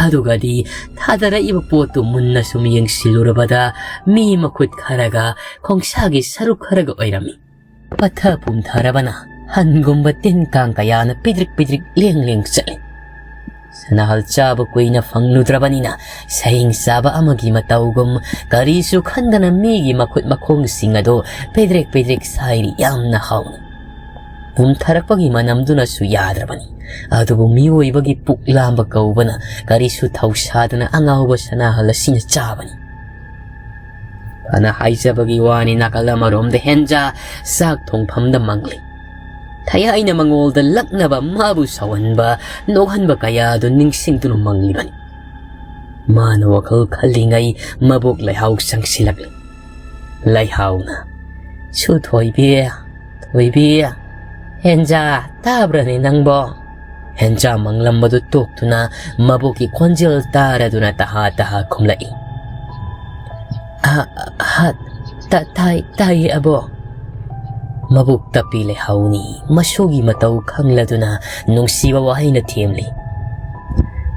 ꯑꯗꯨꯒꯗꯤ ꯊꯥꯗꯔꯛꯏꯕ ꯄꯣꯠꯇꯨ ꯃꯨꯟꯅ ꯁꯨꯝ ꯌꯦꯡꯁꯤꯜꯂꯨꯔꯕꯗ ꯃꯤ ꯃꯈꯨꯠ ꯈꯔꯒ ꯈꯣꯡꯁꯥꯒꯤ ꯁꯔꯨꯛ ꯈꯔꯒ ꯑꯣꯏꯔꯝꯃꯤ꯫ ꯄꯠꯊ ꯄꯨꯝꯊꯔꯕꯅ ꯍꯟꯒꯨꯝꯕ ꯇꯤꯟ ꯀꯥꯡ ꯀꯌꯥꯅ ꯄꯤꯗ꯭ꯔꯤꯛ ꯄꯤꯗ꯭ꯔꯤꯛ ꯂꯦꯡ ꯂꯦꯡ ꯆꯠꯂꯤ꯫ ꯁꯅꯥꯍꯜ ꯆꯥꯕ ꯀꯨꯏꯅ ꯐꯪꯂꯨꯗ꯭ꯔꯕꯅꯤꯅ ꯁꯌꯦꯡ ꯆꯥꯕ ꯑꯃꯒꯤ ꯃꯇꯧꯒꯨꯝ ꯀꯔꯤꯁꯨ ꯈꯟꯗꯅ ꯃꯤꯒꯤ ꯃꯈꯨꯠ ꯃꯈꯣꯡꯁꯤꯡ ꯑꯗꯨ ꯄꯦꯗ꯭ꯔꯦꯛ ꯄꯦꯗ꯭ꯔꯦꯛ ꯁꯥꯏꯔꯤ, ꯌꯥꯝꯅ ꯍꯥꯎꯅ꯫ ꯄꯨꯝꯊꯔꯛꯄꯒꯤ ꯃꯅꯝꯗꯨꯅꯁꯨ ꯌꯥꯗ꯭ꯔꯕꯅꯤ꯫ ꯑꯗꯨꯕꯨ ꯃꯤꯑꯣꯏꯕꯒꯤ ꯄꯨꯛ ꯂꯥꯝꯕ ꯀꯧꯕꯅ ꯀꯔꯤꯁꯨ ꯊꯧꯁꯥꯗꯅ ꯑꯉꯥꯎꯕ ꯁꯅꯥꯍꯜ ꯑꯁꯤꯅ ꯆꯥꯕꯅꯤ꯫ ꯐꯅ ꯍꯥꯏꯖꯕꯒꯤ ꯋꯥꯅꯤ, ꯅꯥꯀꯜ ꯑꯃꯔꯣꯝꯗ ꯍꯦꯟꯖꯥ ꯆꯥꯛ ꯊꯣꯡꯐꯝꯗ ꯃꯪꯂꯤ꯫ ꯊꯌꯥꯏꯅ ꯃꯉꯣꯜꯗ ꯂꯛꯅꯕ, ꯃꯥꯕꯨ ꯁꯥꯎꯍꯟꯕ, ꯅꯣꯛꯍꯟꯕ ꯀꯌꯥ ꯑꯗꯨ ꯅꯤꯡꯁꯤꯡꯗꯨꯅ ꯃꯪꯂꯤꯕꯅꯤ꯫ ꯃꯥꯅ ꯋꯥꯈꯜ ꯈꯜꯂꯤꯉꯩ ꯃꯕꯣꯛ ꯂꯩꯍꯥꯎ ꯆꯪꯁꯤꯜꯂꯛꯂꯤ꯫ ꯂꯩꯍꯥꯎꯅ, "ꯁꯨ ꯊꯣꯏꯕꯤ, ꯊꯣꯏꯕꯤ, ꯍꯦꯟꯖꯥ ꯇꯥꯕ꯭ꯔꯅꯦ ꯅꯪꯕꯣ?" ꯍꯦꯟꯖꯥ ꯃꯪꯂꯝꯕꯗꯨ ꯇꯣꯛꯇꯨꯅ ꯃꯕꯣꯛꯀꯤ ꯈꯣꯟꯖꯦꯜ ꯇꯥꯔꯗꯨꯅ ꯇꯍꯥ ꯇꯍꯥ ꯈꯨꯝꯂꯛꯏ꯫ "ꯑ, ꯑ, ꯇ-, ꯇꯥꯏ, ꯇꯥꯏꯌꯦ ꯑꯕꯣ꯫" ꯃꯕꯣꯛ ꯇꯞꯄꯤ ꯂꯩꯍꯥꯎꯅꯤ꯫ ꯃꯁꯨꯒꯤ ꯃꯇꯧ ꯈꯪꯂꯗꯨꯅ ꯅꯨꯡꯁꯤꯕ ꯋꯥꯍꯩꯅ ꯊꯦꯝꯂꯤ꯫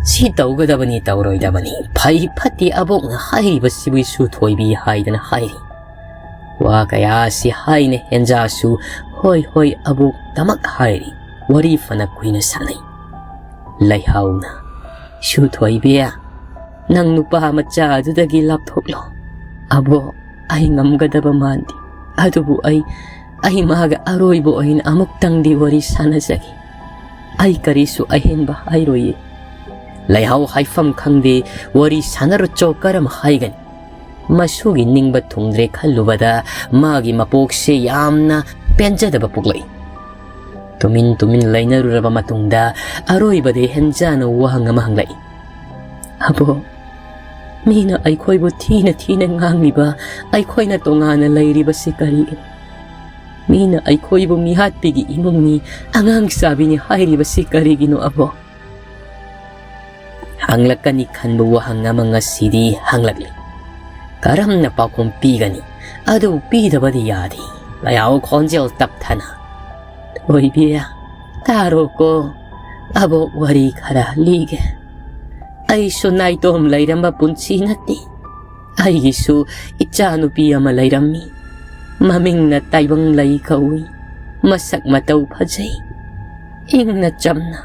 "ꯁꯤ ꯇꯧꯒꯗꯕꯅꯤ, ꯇꯧꯔꯣꯏꯗꯕꯅꯤ, ꯐꯩ ꯐꯠꯇꯦ ꯑꯕꯣꯛꯅ ꯍꯥꯏꯔꯤꯕꯁꯤꯕꯨ ꯁꯨ ꯊꯣꯏꯕꯤ ꯍꯥꯏꯗꯅ ꯍꯥꯏꯔꯤ꯫" ꯋꯥ ꯀꯌꯥ ꯑꯁꯤ ꯍꯥꯏꯅ ꯍꯦꯟꯖꯥꯁꯨ "ꯍꯣꯏ, ꯍꯣꯏ, ꯑꯕꯣꯛ"ꯇꯃꯛ ꯍꯥꯏꯔꯤ꯫ ꯋꯥꯔꯤ ꯐꯅ ꯀꯨꯏꯅ ꯁꯥꯟꯅꯩ꯫ ꯂꯩꯍꯥꯎꯅ, "ꯁꯨ ꯊꯣꯏꯕꯤ, ꯅꯪ ꯅꯨꯄꯥ ꯃꯆꯥ ꯑꯗꯨꯗꯒꯤ ꯂꯥꯞꯊꯣꯛꯂꯣ꯫ ꯑꯕꯣꯛ, ꯑꯩ ꯉꯝꯒꯗꯕ ꯃꯥꯟꯗꯦ꯫ ꯑꯗꯨꯕꯨ ꯑꯩ, ꯑꯩ ꯃꯥꯒ ꯑꯔꯣꯏꯕ ꯑꯣꯏꯅ ꯑꯃꯨꯛꯇꯪꯗꯤ ꯋꯥꯔꯤ ꯁꯥꯟꯅꯖꯒꯦ꯫ ꯑꯩ ꯀꯔꯤꯁꯨ ꯑꯍꯦꯟꯕ ꯍꯥꯏꯔꯣꯏꯌꯦ꯫" ꯂꯩꯍꯥꯎ ꯍꯥꯏꯐꯝ ꯈꯪꯗꯦ, ꯋꯥꯔꯤ ꯁꯥꯟꯅꯔꯨꯆꯣ ꯀꯔꯝ ꯍꯥꯏꯒꯅꯤ? ꯃꯁꯨꯒꯤ ꯅꯤꯡꯕ ꯊꯨꯡꯗ꯭ꯔꯦ ꯈꯜꯂꯨꯕꯗ ꯃꯥꯒꯤ ꯃꯄꯣꯛꯁꯦ ꯌꯥꯝꯅ ꯄꯦꯟꯖꯗꯕ ꯄꯣꯛꯂꯛꯏ꯫ ꯇꯨꯃꯤꯟ ꯇꯨꯃꯤꯟ ꯂꯩꯅꯔꯨꯔꯕ ꯃꯇꯨꯡꯗ ꯑꯔꯣꯏꯕꯗ ꯍꯦꯟꯖꯥꯅ ꯋꯥꯍꯪ ꯑꯃ ꯍꯪꯂꯛꯏ꯫ "ꯑꯕꯣ, ꯃꯤꯅ ꯑꯩꯈꯣꯏꯕꯨ ꯊꯤꯅ ꯊꯤꯅ ꯉꯥꯡꯂꯤꯕ, ꯑꯩꯈꯣꯏꯅ ꯇꯣꯉꯥꯟꯅ ꯂꯩꯔꯤꯕꯁꯤ ꯀꯔꯤꯒꯤꯅꯣ? ꯃꯤꯅ ꯑꯩꯈꯣꯏꯕꯨ ꯃꯤꯍꯥꯠꯄꯤꯒꯤ ꯏꯃꯨꯡꯅꯤ, ꯑꯉꯥꯡ ꯆꯥꯕꯤꯅꯤ ꯍꯥꯏꯔꯤꯕꯁꯤ ꯀꯔꯤꯒꯤꯅꯣ ꯑꯕꯣ?" ꯍꯪꯂꯛꯀꯅꯤ ꯈꯟꯕ ꯋꯥꯍꯪ ꯑꯃ ꯉꯁꯤꯗꯤ ꯍꯪꯂꯛꯂꯤ꯫ ꯀꯔꯝꯅ ꯄꯥꯎꯈꯨꯝ ꯄꯤꯒꯅꯤ? ꯑꯗꯨ ꯄꯤꯗꯕꯗꯤ ꯌꯥꯗꯦ꯫ ꯂꯩꯍꯥꯎ ꯈꯣꯟꯖꯦꯜ ꯇꯞꯊꯅ, "ꯊꯣꯏꯕꯤ, ꯇꯥꯔꯣꯀꯣ, ꯑꯕꯣꯛ ꯋꯥꯔꯤ ꯈꯔ ꯂꯤꯒꯦ꯫ ꯑꯩꯁꯨ ꯅꯥꯏꯇꯣꯝ ꯂꯩꯔꯝꯕ ꯄꯨꯟꯁꯤ ꯅꯠꯇꯦ꯫ ꯑꯩꯒꯤꯁꯨ ꯏꯆꯥꯅꯨꯄꯤ ꯑꯃ ꯂꯩꯔꯝꯃꯤ꯫ ꯃꯃꯤꯡꯅ ꯇꯥꯏꯕꯪꯂꯩ ꯀꯧꯏ꯫ ꯃꯁꯛ ꯃꯇꯧ ꯐꯖꯩ꯫ ꯏꯪꯅ ꯆꯝꯅ꯫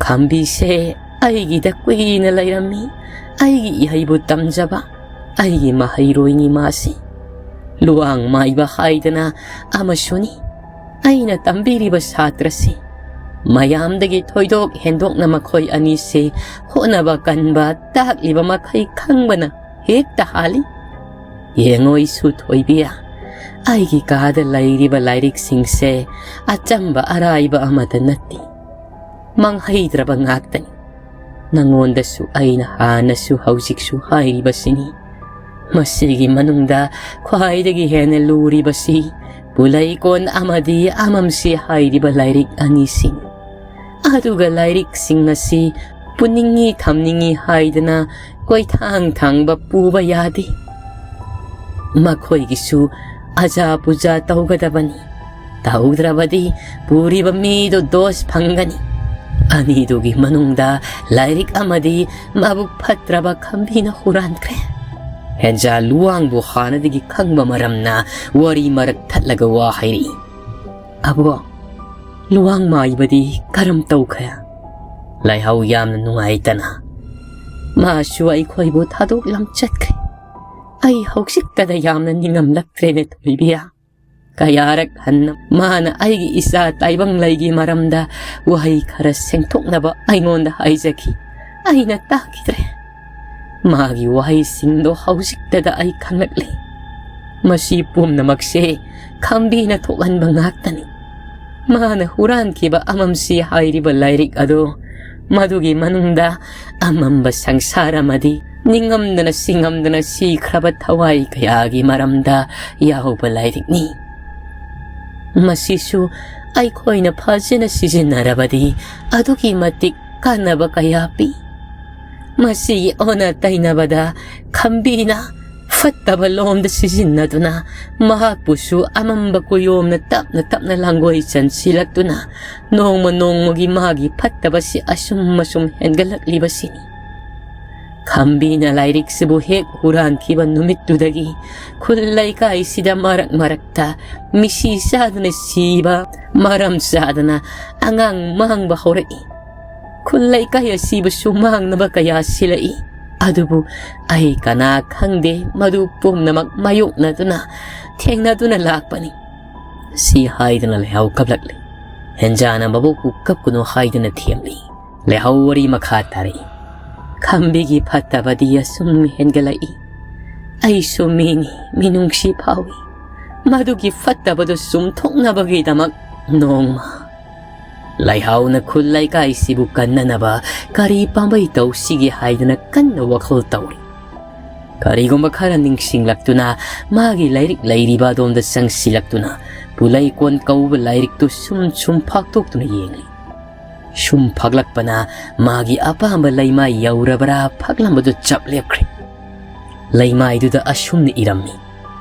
ꯈꯝꯕꯤꯁꯦ ꯑꯩꯒꯤꯗ ꯀꯨꯏꯅ ꯂꯩꯔꯝꯃꯤ꯫ ꯑꯩꯒꯤ ꯏꯍꯩꯕꯨ ꯇꯝꯖꯕ, ꯑꯩꯒꯤ ꯃꯍꯩꯔꯣꯏꯅꯤ ꯃꯥꯁꯤ꯫ ꯂꯨꯋꯥꯡ ꯃꯥꯏꯕ ꯍꯥꯏꯗꯅ ꯑꯃꯁꯨꯅꯤ꯫ ꯑꯩꯅ ꯇꯝꯕꯤꯔꯤꯕ ꯁꯥꯇ꯭ꯔꯁꯤ꯫ ꯃꯌꯥꯝꯗꯒꯤ ꯊꯣꯏꯗꯣꯛ ꯍꯦꯟꯗꯣꯛꯅ ꯃꯈꯣꯏ ꯑꯅꯤꯁꯤ ꯍꯣꯠꯅꯕ ꯀꯟꯕ, ꯇꯥꯛꯂꯤꯕ ꯃꯈꯩ ꯈꯪꯕꯅ ꯍꯦꯛꯇ ꯍꯥꯜꯂꯤ꯫ ꯌꯦꯡꯉꯣ ꯏꯁꯨ ꯊꯣꯏꯕꯤ, ꯑꯩꯒꯤ ꯀꯥꯗ ꯂꯩꯔꯤꯕ ꯂꯥꯏꯔꯤꯛꯁꯤꯡꯁꯦ ꯑꯆꯝꯕ ꯑꯔꯥꯏꯕ ꯑꯃꯠꯇ ꯅꯠꯇꯦ꯫ ꯃꯥꯡꯍꯩꯗ꯭ꯔꯕ ꯉꯥꯛꯇꯅꯤ꯫ ꯅꯉꯣꯟꯗꯁꯨ ꯑꯩꯅ ꯍꯥꯟꯅꯁꯨ ꯍꯧꯖꯤꯛꯁꯨ ꯍꯥꯏꯔꯤꯕꯁꯤꯅꯤ꯫ ꯃꯁꯤꯒꯤ ꯃꯅꯨꯡꯗ ꯈ꯭ꯋꯥꯏꯗꯒꯤ ꯍꯦꯟꯅ ꯂꯨꯔꯤꯕꯁꯤ ꯄꯨꯂꯩꯀꯣꯟ ꯑꯃꯗꯤ ꯑꯃꯝꯁꯤ ꯍꯥꯏꯔꯤꯕ ꯂꯥꯏꯔꯤꯛ ꯑꯅꯤꯁꯤꯅꯤ꯫ ꯑꯗꯨꯒ ꯂꯥꯏꯔꯤꯛꯁꯤꯡ ꯑꯁꯤ ꯄꯨꯅꯤꯡꯉꯤ ꯊꯝꯅꯤꯡꯉꯤ ꯍꯥꯏꯗꯅ ꯀꯣꯏꯊꯥꯡ ꯊꯥꯡꯕ ꯄꯨꯕ ꯌꯥꯗꯦ꯫ ꯃꯈꯣꯏꯒꯤꯁꯨ ꯑꯖꯥ ꯄꯨꯖꯥ ꯇꯧꯒꯗꯕꯅꯤ꯫ ꯇꯧꯗ꯭ꯔꯕꯗꯤ ꯄꯨꯔꯤꯕ ꯃꯤꯗꯨ ꯗꯣꯁ ꯐꯪꯒꯅꯤ꯫ ꯑꯅꯤꯗꯨꯒꯤ ꯃꯅꯨꯡꯗ ꯂꯥꯏꯔꯤꯛ ꯑꯃꯗꯤ ꯃꯕꯨꯛ ꯐꯠꯇ꯭ꯔꯕ ꯈꯝꯕꯤꯅ ꯍꯨꯔꯥꯟꯈ꯭ꯔꯦ꯫ ꯍꯦꯟꯖꯥ ꯂꯨꯋꯥꯡꯕꯨ ꯍꯥꯟꯅꯗꯒꯤ ꯈꯪꯕ ꯃꯔꯝꯅ ꯋꯥꯔꯤ ꯃꯔꯛ ꯊꯠꯂꯒ ꯋꯥ ꯍꯥꯏꯔꯛꯏ꯫ "ꯑꯕꯣ, ꯂꯨꯋꯥꯡ ꯃꯥꯏꯕꯗꯤ ꯀꯔꯝ ꯇꯧꯈ꯭ꯔꯦ?" "ꯂꯥꯏꯍꯧ ꯌꯥꯝꯅ ꯅꯨꯡꯉꯥꯏꯇꯅ ꯃꯥꯁꯨ ꯑꯩꯈꯣꯏꯕꯨ ꯊꯥꯗꯣꯛꯂꯝ ꯆꯠꯈ꯭ꯔꯦ꯫ ꯑꯩ ꯍꯧꯖꯤꯛꯇꯗ ꯌꯥꯝꯅ ꯅꯤꯡꯉꯝꯂꯛꯇ꯭ꯔꯦꯅꯦ ꯊꯣꯏꯕꯤꯌꯥ꯫ ꯀꯌꯥꯔꯛ ꯍꯟꯅ ꯃꯥꯅ ꯑꯩꯒꯤ ꯏꯆꯥ ꯇꯥꯏꯕꯪꯂꯩꯒꯤ ꯃꯔꯝꯗ ꯋꯥꯍꯩ ꯈꯔ ꯁꯦꯡꯗꯣꯛꯅꯕ ꯑꯩꯉꯣꯟꯗ ꯍꯥꯏꯖꯈꯤ꯫ ꯑꯩꯅ ꯇꯥꯈꯤꯗ꯭ꯔꯦ꯫ ꯃꯥꯒꯤ ꯋꯥꯍꯩꯁꯤꯡꯗꯣ ꯍꯧꯖꯤꯛꯇꯗ ꯑꯩ ꯈꯪꯂꯛꯂꯦ꯫ ꯃꯁꯤ ꯄꯨꯝꯅꯃꯛꯁꯦ ꯈꯝꯕꯤꯅ ꯊꯣꯛꯍꯟꯕ ꯉꯥꯛꯇꯅꯤ꯫ ꯃꯥꯅ ꯍꯨꯔꯥꯟꯈꯤꯕ ꯑꯃꯝꯁꯤ ꯍꯥꯏꯔꯤꯕ ꯂꯥꯏꯔꯤꯛ ꯑꯗꯨ, ꯃꯗꯨꯒꯤ ꯃꯅꯨꯡꯗ ꯑꯃꯝꯕ ꯁꯪꯁꯥꯔ ꯑꯃꯗꯤ ꯅꯤꯡꯉꯝꯗꯅ ꯁꯤꯡꯉꯝꯗꯅ ꯁꯤꯈ꯭ꯔꯕ ꯊꯋꯥꯏ ꯀꯌꯥꯒꯤ ꯃꯔꯝꯗ ꯌꯥꯎꯕ ꯂꯥꯏꯔꯤꯛꯅꯤ꯫ ꯃꯁꯤꯁꯨ ꯑꯩꯈꯣꯏꯅ ꯐꯖꯅ ꯁꯤꯖꯤꯟꯅꯔꯕꯗꯤ ꯑꯗꯨꯛꯀꯤ ꯃꯇꯤꯛ ꯀꯥꯟꯅꯕ ꯀꯌꯥ ꯄꯤ꯫ ꯃꯁꯤꯒꯤ ꯑꯣꯟꯅ ꯇꯩꯅꯕꯗ ꯈꯝꯕꯤꯅ ꯐꯠꯇꯕ ꯂꯣꯝꯗ ꯁꯤꯖꯤꯟꯅꯗꯨꯅ ꯃꯍꯥꯛꯄꯨꯁꯨ ꯑꯃꯝꯕ ꯀꯨꯌꯣꯝꯅ ꯇꯞꯅ ꯇꯞꯅ ꯂꯥꯡꯒꯣꯏ ꯆꯟꯁꯤꯜꯂꯛꯇꯨꯅ ꯅꯣꯡꯃ ꯅꯣꯡꯃꯒꯤ ꯃꯥꯒꯤ ꯐꯠꯇꯕꯁꯤ ꯑꯁꯨꯝ ꯑꯁꯨꯝ ꯍꯦꯟꯒꯠꯂꯛꯂꯤꯕꯁꯤꯅꯤ꯫ ꯈꯝꯕꯤꯅ ꯂꯥꯏꯔꯤꯛꯁꯤꯕꯨ ꯍꯦꯛ ꯍꯨꯔꯥꯟꯈꯤꯕ ꯅꯨꯃꯤꯠꯇꯨꯗꯒꯤ ꯈꯨꯜ ꯂꯩꯀꯥꯏꯁꯤꯗ ꯃꯔꯛ ꯃꯔꯛꯇ ꯃꯤꯁꯤ ꯆꯥꯗꯨꯅ ꯁꯤꯕ, ꯃꯔꯝ ꯆꯥꯗꯅ ꯑꯉꯥꯡ ꯃꯥꯡꯕ ꯍꯧꯔꯛꯏ꯫ ꯈꯨꯜ ꯂꯩꯀꯥꯏ ꯑꯁꯤꯕꯨꯁꯨ ꯃꯥꯡꯅꯕ ꯀꯌꯥ ꯁꯤꯜꯂꯛꯏ꯫ ꯑꯗꯨꯕꯨ ꯑꯩ ꯀꯅꯥ ꯈꯪꯗꯦ, ꯃꯗꯨ ꯄꯨꯝꯅꯃꯛ ꯃꯥꯌꯣꯛꯅꯗꯨꯅ, ꯊꯦꯡꯅꯗꯨꯅ ꯂꯥꯛꯄꯅꯤ꯫ ꯁꯤ ꯍꯥꯏꯗꯨꯅ ꯂꯩꯍꯥꯎ ꯀꯞꯂꯛꯂꯤ꯫ ꯍꯦꯟꯖꯥꯅ ꯃꯕꯣꯛꯄꯨ ꯀꯞꯀꯅꯨ ꯍꯥꯏꯗꯨꯅ ꯊꯦꯝꯂꯤ꯫ ꯂꯩꯍꯥꯎ ꯋꯥꯔꯤ ꯃꯈꯥ ꯇꯥꯔꯛꯏ꯫ ꯈꯝꯕꯤꯒꯤ ꯐꯠꯇꯕꯗꯤ ꯑꯁꯨꯝ ꯍꯦꯟꯒꯠꯂꯛꯏ꯫ ꯑꯩꯁꯨ ꯃꯤꯅꯤ, ꯃꯤꯅꯨꯡꯁꯤ ꯐꯥꯎꯏ꯫ ꯃꯗꯨꯒꯤ ꯐꯠꯇꯕꯗꯨ ꯆꯨꯝꯊꯣꯛꯅꯕꯒꯤꯗꯃꯛ ꯅꯣꯡꯃ ꯂꯩꯍꯥꯎꯅ ꯈꯨꯜ ꯂꯩꯀꯥꯏꯁꯤꯕꯨ ꯀꯟꯅꯅꯕ ꯀꯔꯤ ꯄꯥꯝꯕꯩ ꯇꯧꯁꯤꯒꯦ ꯍꯥꯏꯗꯨꯅ ꯀꯟꯅ ꯋꯥꯈꯜ ꯇꯧꯔꯤ꯫ ꯀꯔꯤꯒꯨꯝꯕ ꯈꯔ ꯅꯤꯡꯁꯤꯡꯂꯛꯇꯨꯅ ꯃꯥꯒꯤ ꯂꯥꯏꯔꯤꯛ ꯂꯩꯔꯤꯕ ꯑꯗꯣꯝꯗ ꯆꯪꯁꯤꯜꯂꯛꯇꯨꯅ ꯄꯨꯂꯩꯀꯣꯟ ꯀꯧꯕ ꯂꯥꯏꯔꯤꯛꯇꯨ ꯁꯨꯝ ꯁꯨꯝ ꯐꯥꯛꯇꯣꯛꯇꯨꯅ ꯌꯦꯡꯂꯤ꯫ ꯁꯨꯝ ꯐꯥꯛꯂꯛꯄꯅ ꯃꯥꯒꯤ ꯑꯄꯥꯝꯕ ꯂꯩꯃꯥꯏ ꯌꯧꯔꯕ꯭ꯔꯥ ꯐꯥꯛꯂꯝꯕꯗꯨ ꯆꯞ ꯂꯦꯞꯈ꯭ꯔꯦ꯫ ꯂꯩꯃꯥꯏꯗꯨꯗ ꯑꯁꯨꯝꯅ ꯏꯔꯝꯃꯤ: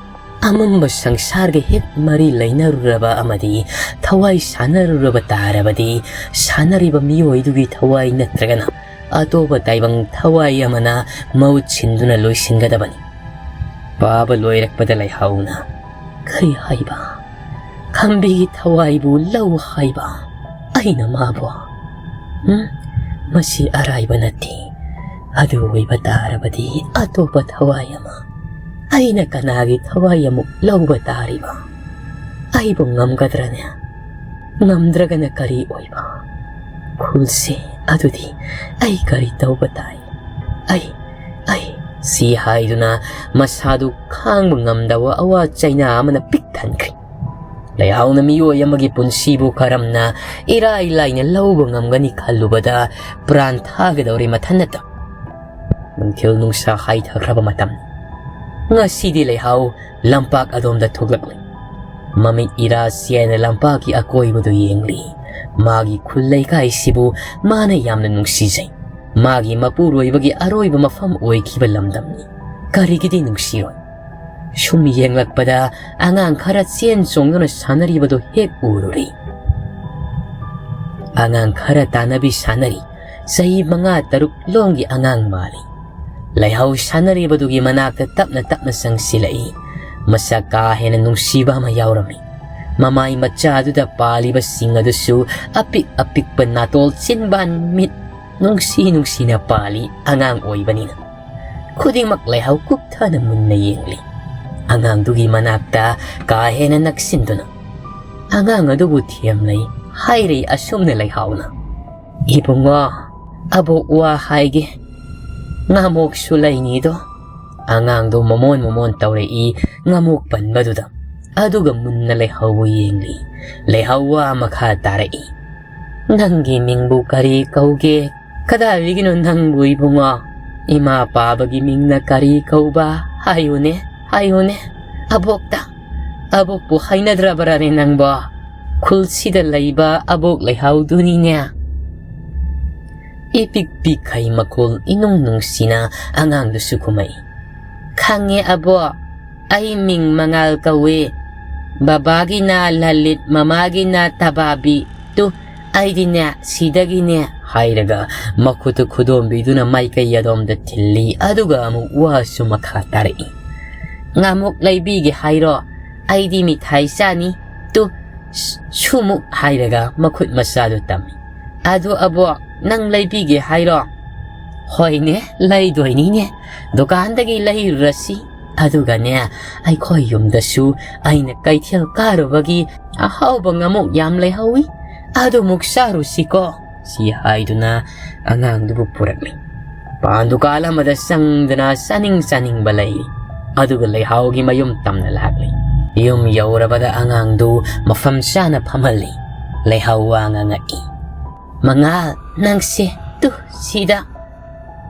"ꯑꯃꯝꯕ ꯁꯪꯁꯥꯔꯒ ꯍꯦꯛ ꯃꯔꯤ ꯂꯩꯅꯔꯨꯔꯕ ꯑꯃꯗꯤ ꯊꯋꯥꯏ ꯁꯥꯟꯅꯔꯨꯔꯕ ꯇꯥꯔꯕꯗꯤ, ꯁꯥꯟꯅꯔꯤꯕ ꯃꯤꯑꯣꯏꯗꯨꯒꯤ ꯊꯋꯥꯏ ꯅꯠꯇ꯭ꯔꯒꯅ ꯑꯇꯣꯞꯄ ꯇꯥꯏꯕꯪ ꯊꯋꯥꯏ ꯑꯃꯅ ꯃꯍꯨꯠ ꯁꯤꯟꯗꯨꯅ ꯂꯣꯏꯁꯤꯟꯒꯗꯕꯅꯤ"꯫ ꯄꯥꯕ ꯂꯣꯏꯔꯛꯄꯗ ꯂꯩꯍꯥꯎꯅ: "ꯀꯔꯤ ꯍꯥꯏꯕ? ꯈꯝꯕꯤꯒꯤ ꯊꯋꯥꯏꯕꯨ ꯂꯧ ꯍꯥꯏꯕ? ꯑꯩꯅ ꯃꯥꯕꯨ? ꯎꯝ, ꯃꯁꯤ ꯑꯔꯥꯏꯕ ꯅꯠꯇꯦ꯫ ꯑꯗꯨ ꯑꯣꯏꯕ ꯇꯥꯔꯕꯗꯤ ꯑꯇꯣꯞꯄ ꯊꯋꯥꯏ ꯑꯃ, ꯑꯩꯅ ꯀꯅꯥꯒꯤ ꯊꯋꯥꯏ ꯑꯃꯨꯛ ꯂꯧꯕ ꯇꯥꯔꯤꯕ? ꯑꯩꯕꯨ ꯉꯝꯒꯗ꯭ꯔꯅꯦ? ꯉꯝꯗ꯭ꯔꯒꯅ ꯀꯔꯤ ꯑꯣꯏꯕ? ꯈꯨꯜꯁꯦ, ꯑꯗꯨꯗꯤ ꯑꯩ ꯀꯔꯤ ꯇꯧꯕ ꯇꯥꯏ? ꯑꯩ, ꯑꯩ"꯫ ꯁꯤ ꯍꯥꯏꯗꯨꯅ ꯃꯁꯥꯗꯨ ꯈꯥꯡꯕ ꯉꯝꯗꯕ ꯑꯋꯥ ꯆꯩꯅꯥ ꯑꯃꯅ ꯄꯤꯛ ꯊꯟꯈ꯭ꯔꯦ꯫ ꯂꯩꯍꯥꯎꯅ ꯃꯤꯑꯣꯏ ꯑꯃꯒꯤ ꯄꯨꯟꯁꯤꯕꯨ ꯀꯔꯝꯅ ꯏꯔꯥꯏ ꯂꯥꯏꯅ ꯂꯧꯕ ꯉꯝꯒꯅꯤ ꯈꯜꯂꯨꯕꯗ ꯄ꯭ꯔꯥꯟ ꯊꯥꯒꯗꯧꯔꯦ ꯃꯊꯟꯅꯇ꯫ ꯅꯨꯡꯊꯤꯜ ꯅꯨꯡꯁꯥ ꯍꯥꯏꯊꯈ꯭ꯔꯕ ꯃꯇꯝ꯫ ꯉꯁꯤꯗꯤ ꯂꯩꯍꯥꯎ ꯂꯝꯄꯥꯛ ꯑꯗꯣꯝꯗ ꯊꯣꯛꯂꯛꯂꯤ꯫ ꯃꯃꯤꯠ ꯏꯔꯥ ꯆꯦꯅ ꯂꯝꯄꯥꯛꯀꯤ ꯑꯀꯣꯏꯕꯗꯨ ꯌꯦꯡꯂꯤ꯫ ꯃꯥꯒꯤ ꯈꯨꯜ ꯂꯩꯀꯥꯏꯁꯤꯕꯨ ꯃꯥꯅ ꯌꯥꯝꯅ ꯅꯨꯡꯁꯤꯖꯩ꯫ ꯃꯥꯒꯤ ꯃꯄꯨꯔꯣꯏꯕꯒꯤ ꯑꯔꯣꯏꯕ ꯃꯐꯝ ꯑꯣꯏꯈꯤꯕ ꯂꯝꯗꯝꯅꯤ꯫ ꯀꯔꯤꯒꯤꯗꯤ ꯅꯨꯡꯁꯤꯔꯣꯏ? ꯁꯨꯝ ꯌꯦꯡꯂꯛꯄꯗ ꯑꯉꯥꯡ ꯈꯔ ꯆꯦꯟ ꯆꯣꯡꯗꯨꯅ ꯁꯥꯟꯅꯔꯤꯕꯗꯨ ꯍꯦꯛ ꯎꯔꯨꯔꯦ꯫ ꯑꯉꯥꯡ ꯈꯔ ꯇꯥꯟꯅꯕꯤ ꯁꯥꯟꯅꯔꯤ꯫ ꯆꯍꯤ ꯃꯉꯥ ꯇꯔꯨꯛ ꯂꯣꯝꯒꯤ ꯑꯉꯥꯡ ꯃꯥꯜꯂꯤ꯫ ꯂꯩꯍꯥꯎ ꯁꯥꯟꯅꯔꯤꯕꯗꯨꯒꯤ ꯃꯅꯥꯛꯇ ꯇꯞꯅ ꯇꯞꯅ ꯆꯪꯁꯤꯜꯂꯛꯏ꯫ ꯃꯁꯛ ꯀꯥ ꯍꯦꯟꯅ ꯅꯨꯡꯁꯤꯕ ꯑꯃ ꯌꯥꯎꯔꯝꯃꯤ꯫ ꯃꯃꯥꯏ ꯃꯆꯥꯗꯨꯗ ꯄꯥꯜꯂꯤꯕꯁꯤꯡ ꯑꯗꯨꯁꯨ ꯑꯄꯤꯛ ꯑꯄꯤꯛꯄ ꯅꯥꯇꯣꯜ ꯆꯤꯟꯕꯥꯟ ꯃꯤꯠ ꯅꯨꯡꯁꯤ ꯅꯨꯡꯁꯤꯅ ꯄꯥꯜꯂꯤ꯫ ꯑꯉꯥꯡ ꯑꯣꯏꯕꯅꯤꯅ ꯈꯨꯗꯤꯡꯃꯛ ꯂꯩꯍꯥꯎ ꯀꯨꯞꯊꯅ ꯃꯨꯟꯅ ꯌꯦꯡꯂꯤ꯫ ꯑꯉꯥꯡꯗꯨꯒꯤ ꯃꯅꯥꯛꯇ ꯀꯥ ꯍꯦꯟꯅ ꯅꯛꯁꯤꯟꯗꯨꯅ ꯑꯉꯥꯡ ꯑꯗꯨꯕꯨ ꯊꯦꯝꯂꯩ꯫ ꯍꯥꯏꯔꯩ ꯑꯁꯨꯝꯅ ꯂꯩꯍꯥꯎꯅ, "ꯏꯕꯨꯡꯉꯣ, ꯑꯕꯣꯛ ꯋꯥ ꯍꯥꯏꯒꯦ, ꯉꯥꯃꯣꯛꯁꯨ ꯂꯩꯅꯤꯗꯣ?" ꯑꯉꯥꯡꯗꯣ ꯃꯃꯣꯟ ꯃꯃꯣꯟ ꯇꯧꯔꯛꯏ ꯉꯥꯃꯣꯛ ꯄꯟꯕꯗꯨꯗ꯫ ꯑꯗꯨꯒ ꯃꯨꯟꯅ ꯂꯩꯍꯥꯎꯕꯨ ꯌꯦꯡꯂꯤ꯫ ꯂꯩꯍꯥꯎ ꯋꯥ ꯃꯈꯥ ꯇꯥꯔꯛꯏ, "ꯅꯪꯒꯤ ꯃꯤꯡꯕꯨ ꯀꯔꯤ ꯀꯧꯒꯦ? ꯀꯗꯥꯏꯗꯒꯤꯅꯣ ꯅꯪꯕꯨ ꯏꯕꯨꯡꯉꯣ? ꯏꯃꯥ ꯄꯥꯕꯒꯤ ꯃꯤꯡꯅ ꯀꯔꯤ ꯀꯧꯕ? ꯍꯥꯏꯌꯨꯅꯦ, ꯍꯥꯏꯌꯨꯅꯦ, ꯑꯕꯣꯛꯇ꯫ ꯑꯕꯣꯛꯄꯨ ꯍꯥꯏꯅꯗ꯭ꯔꯕꯔꯅꯦ ꯅꯪꯕꯣ? ꯈꯨꯜꯁꯤꯗ ꯂꯩꯕ ꯑꯕꯣꯛ ꯂꯩꯍꯥꯎꯗꯨꯅꯤꯅꯦ?" ꯏꯄꯤꯛ ꯄꯤꯛꯈꯩ ꯃꯈꯣꯜ ꯏꯅꯨꯡ ꯅꯨꯡꯁꯤꯅ ꯑꯉꯥꯡꯗꯨꯁꯨ ꯈꯨꯝꯃꯛꯏ, "ꯈꯪꯉꯦ ꯑꯕꯣꯛ, ꯑꯩ ꯃꯤꯡ ꯃꯉꯥꯜ ꯀꯧꯏ꯫ ꯕꯕꯥꯒꯤꯅ ꯂꯂꯤꯠ, ꯃꯃꯥꯒꯤꯅ ꯇꯕꯥꯕꯤ꯫ ꯇꯨ, ꯑꯩꯗꯤꯅꯦ, ꯁꯤꯗꯒꯤꯅꯦ," ꯍꯥꯏꯔꯒ ꯃꯈꯨꯠꯇꯨ ꯈꯨꯗꯣꯝꯕꯤꯗꯨꯅ ꯃꯥꯏꯀꯩ ꯑꯗꯣꯝꯗ ꯊꯤꯜꯂꯤ, ꯑꯗꯨꯒ ꯑꯃꯨꯛ ꯋꯥꯁꯨ ꯃꯈꯥ ꯇꯥꯔꯛꯏ, "ꯉꯥꯃꯨꯛ ꯂꯩꯕꯤꯒꯦ ꯍꯥꯏꯔꯣ? ꯑꯩꯗꯤ ꯃꯤꯊꯥꯏ ꯆꯥꯅꯤ꯫ ꯇꯨ, ꯁ-, ꯁꯨꯃꯨꯛ," ꯍꯥꯏꯔꯒ ꯃꯈꯨꯠ ꯃꯆꯥꯗꯨ ꯇꯝꯃꯤ꯫ "ꯑꯗꯨ ꯑꯕꯣꯛ, ꯅꯪ ꯂꯩꯕꯤꯒꯦ ꯍꯥꯏꯔꯣ?" "ꯍꯣꯏꯅꯦ, ꯂꯩꯗꯣꯏꯅꯤꯅꯦ꯫ ꯗꯨꯀꯥꯟꯗꯒꯤ ꯂꯩꯔꯨꯔꯁꯤ꯫ ꯑꯗꯨꯒꯅꯦ, ꯑꯩꯈꯣꯏ ꯌꯨꯝꯗꯁꯨ ꯑꯩꯅ ꯀꯩꯊꯦꯜ ꯀꯥꯔꯨꯕꯒꯤ ꯑꯍꯥꯎꯕ ꯉꯥꯃꯨꯛ ꯌꯥꯝ ꯂꯩꯍꯧꯏ꯫ ꯑꯗꯨꯃꯨꯛ ꯆꯥꯔꯨꯁꯤꯀꯣ?" ꯁꯤ ꯍꯥꯏꯗꯨꯅ ꯑꯉꯥꯡꯗꯨꯕꯨ ꯄꯨꯔꯛꯂꯤ꯫ ꯄꯥꯟ ꯗꯨꯀꯥꯟ ꯑꯃꯗ ꯆꯪꯗꯅ ꯆꯥꯅꯤꯡ ꯆꯥꯅꯤꯡꯕ ꯂꯩꯔꯤ꯫ ꯑꯗꯨꯒ ꯂꯩꯍꯥꯎꯒꯤ ꯃꯌꯨꯝ ꯇꯝꯅ ꯂꯥꯛꯂꯤ꯫ ꯌꯨꯝ ꯌꯧꯔꯕꯗ ꯑꯉꯥꯡꯗꯨ ꯃꯐꯝ ꯆꯥꯅ ꯐꯝꯍꯜꯂꯤ꯫ ꯂꯩꯍꯥꯎ ꯋꯥ ꯉꯥꯡꯉꯛꯏ, "ꯃꯉꯥꯜ, ꯅꯪꯁꯦ ꯇꯨ ꯁꯤꯗ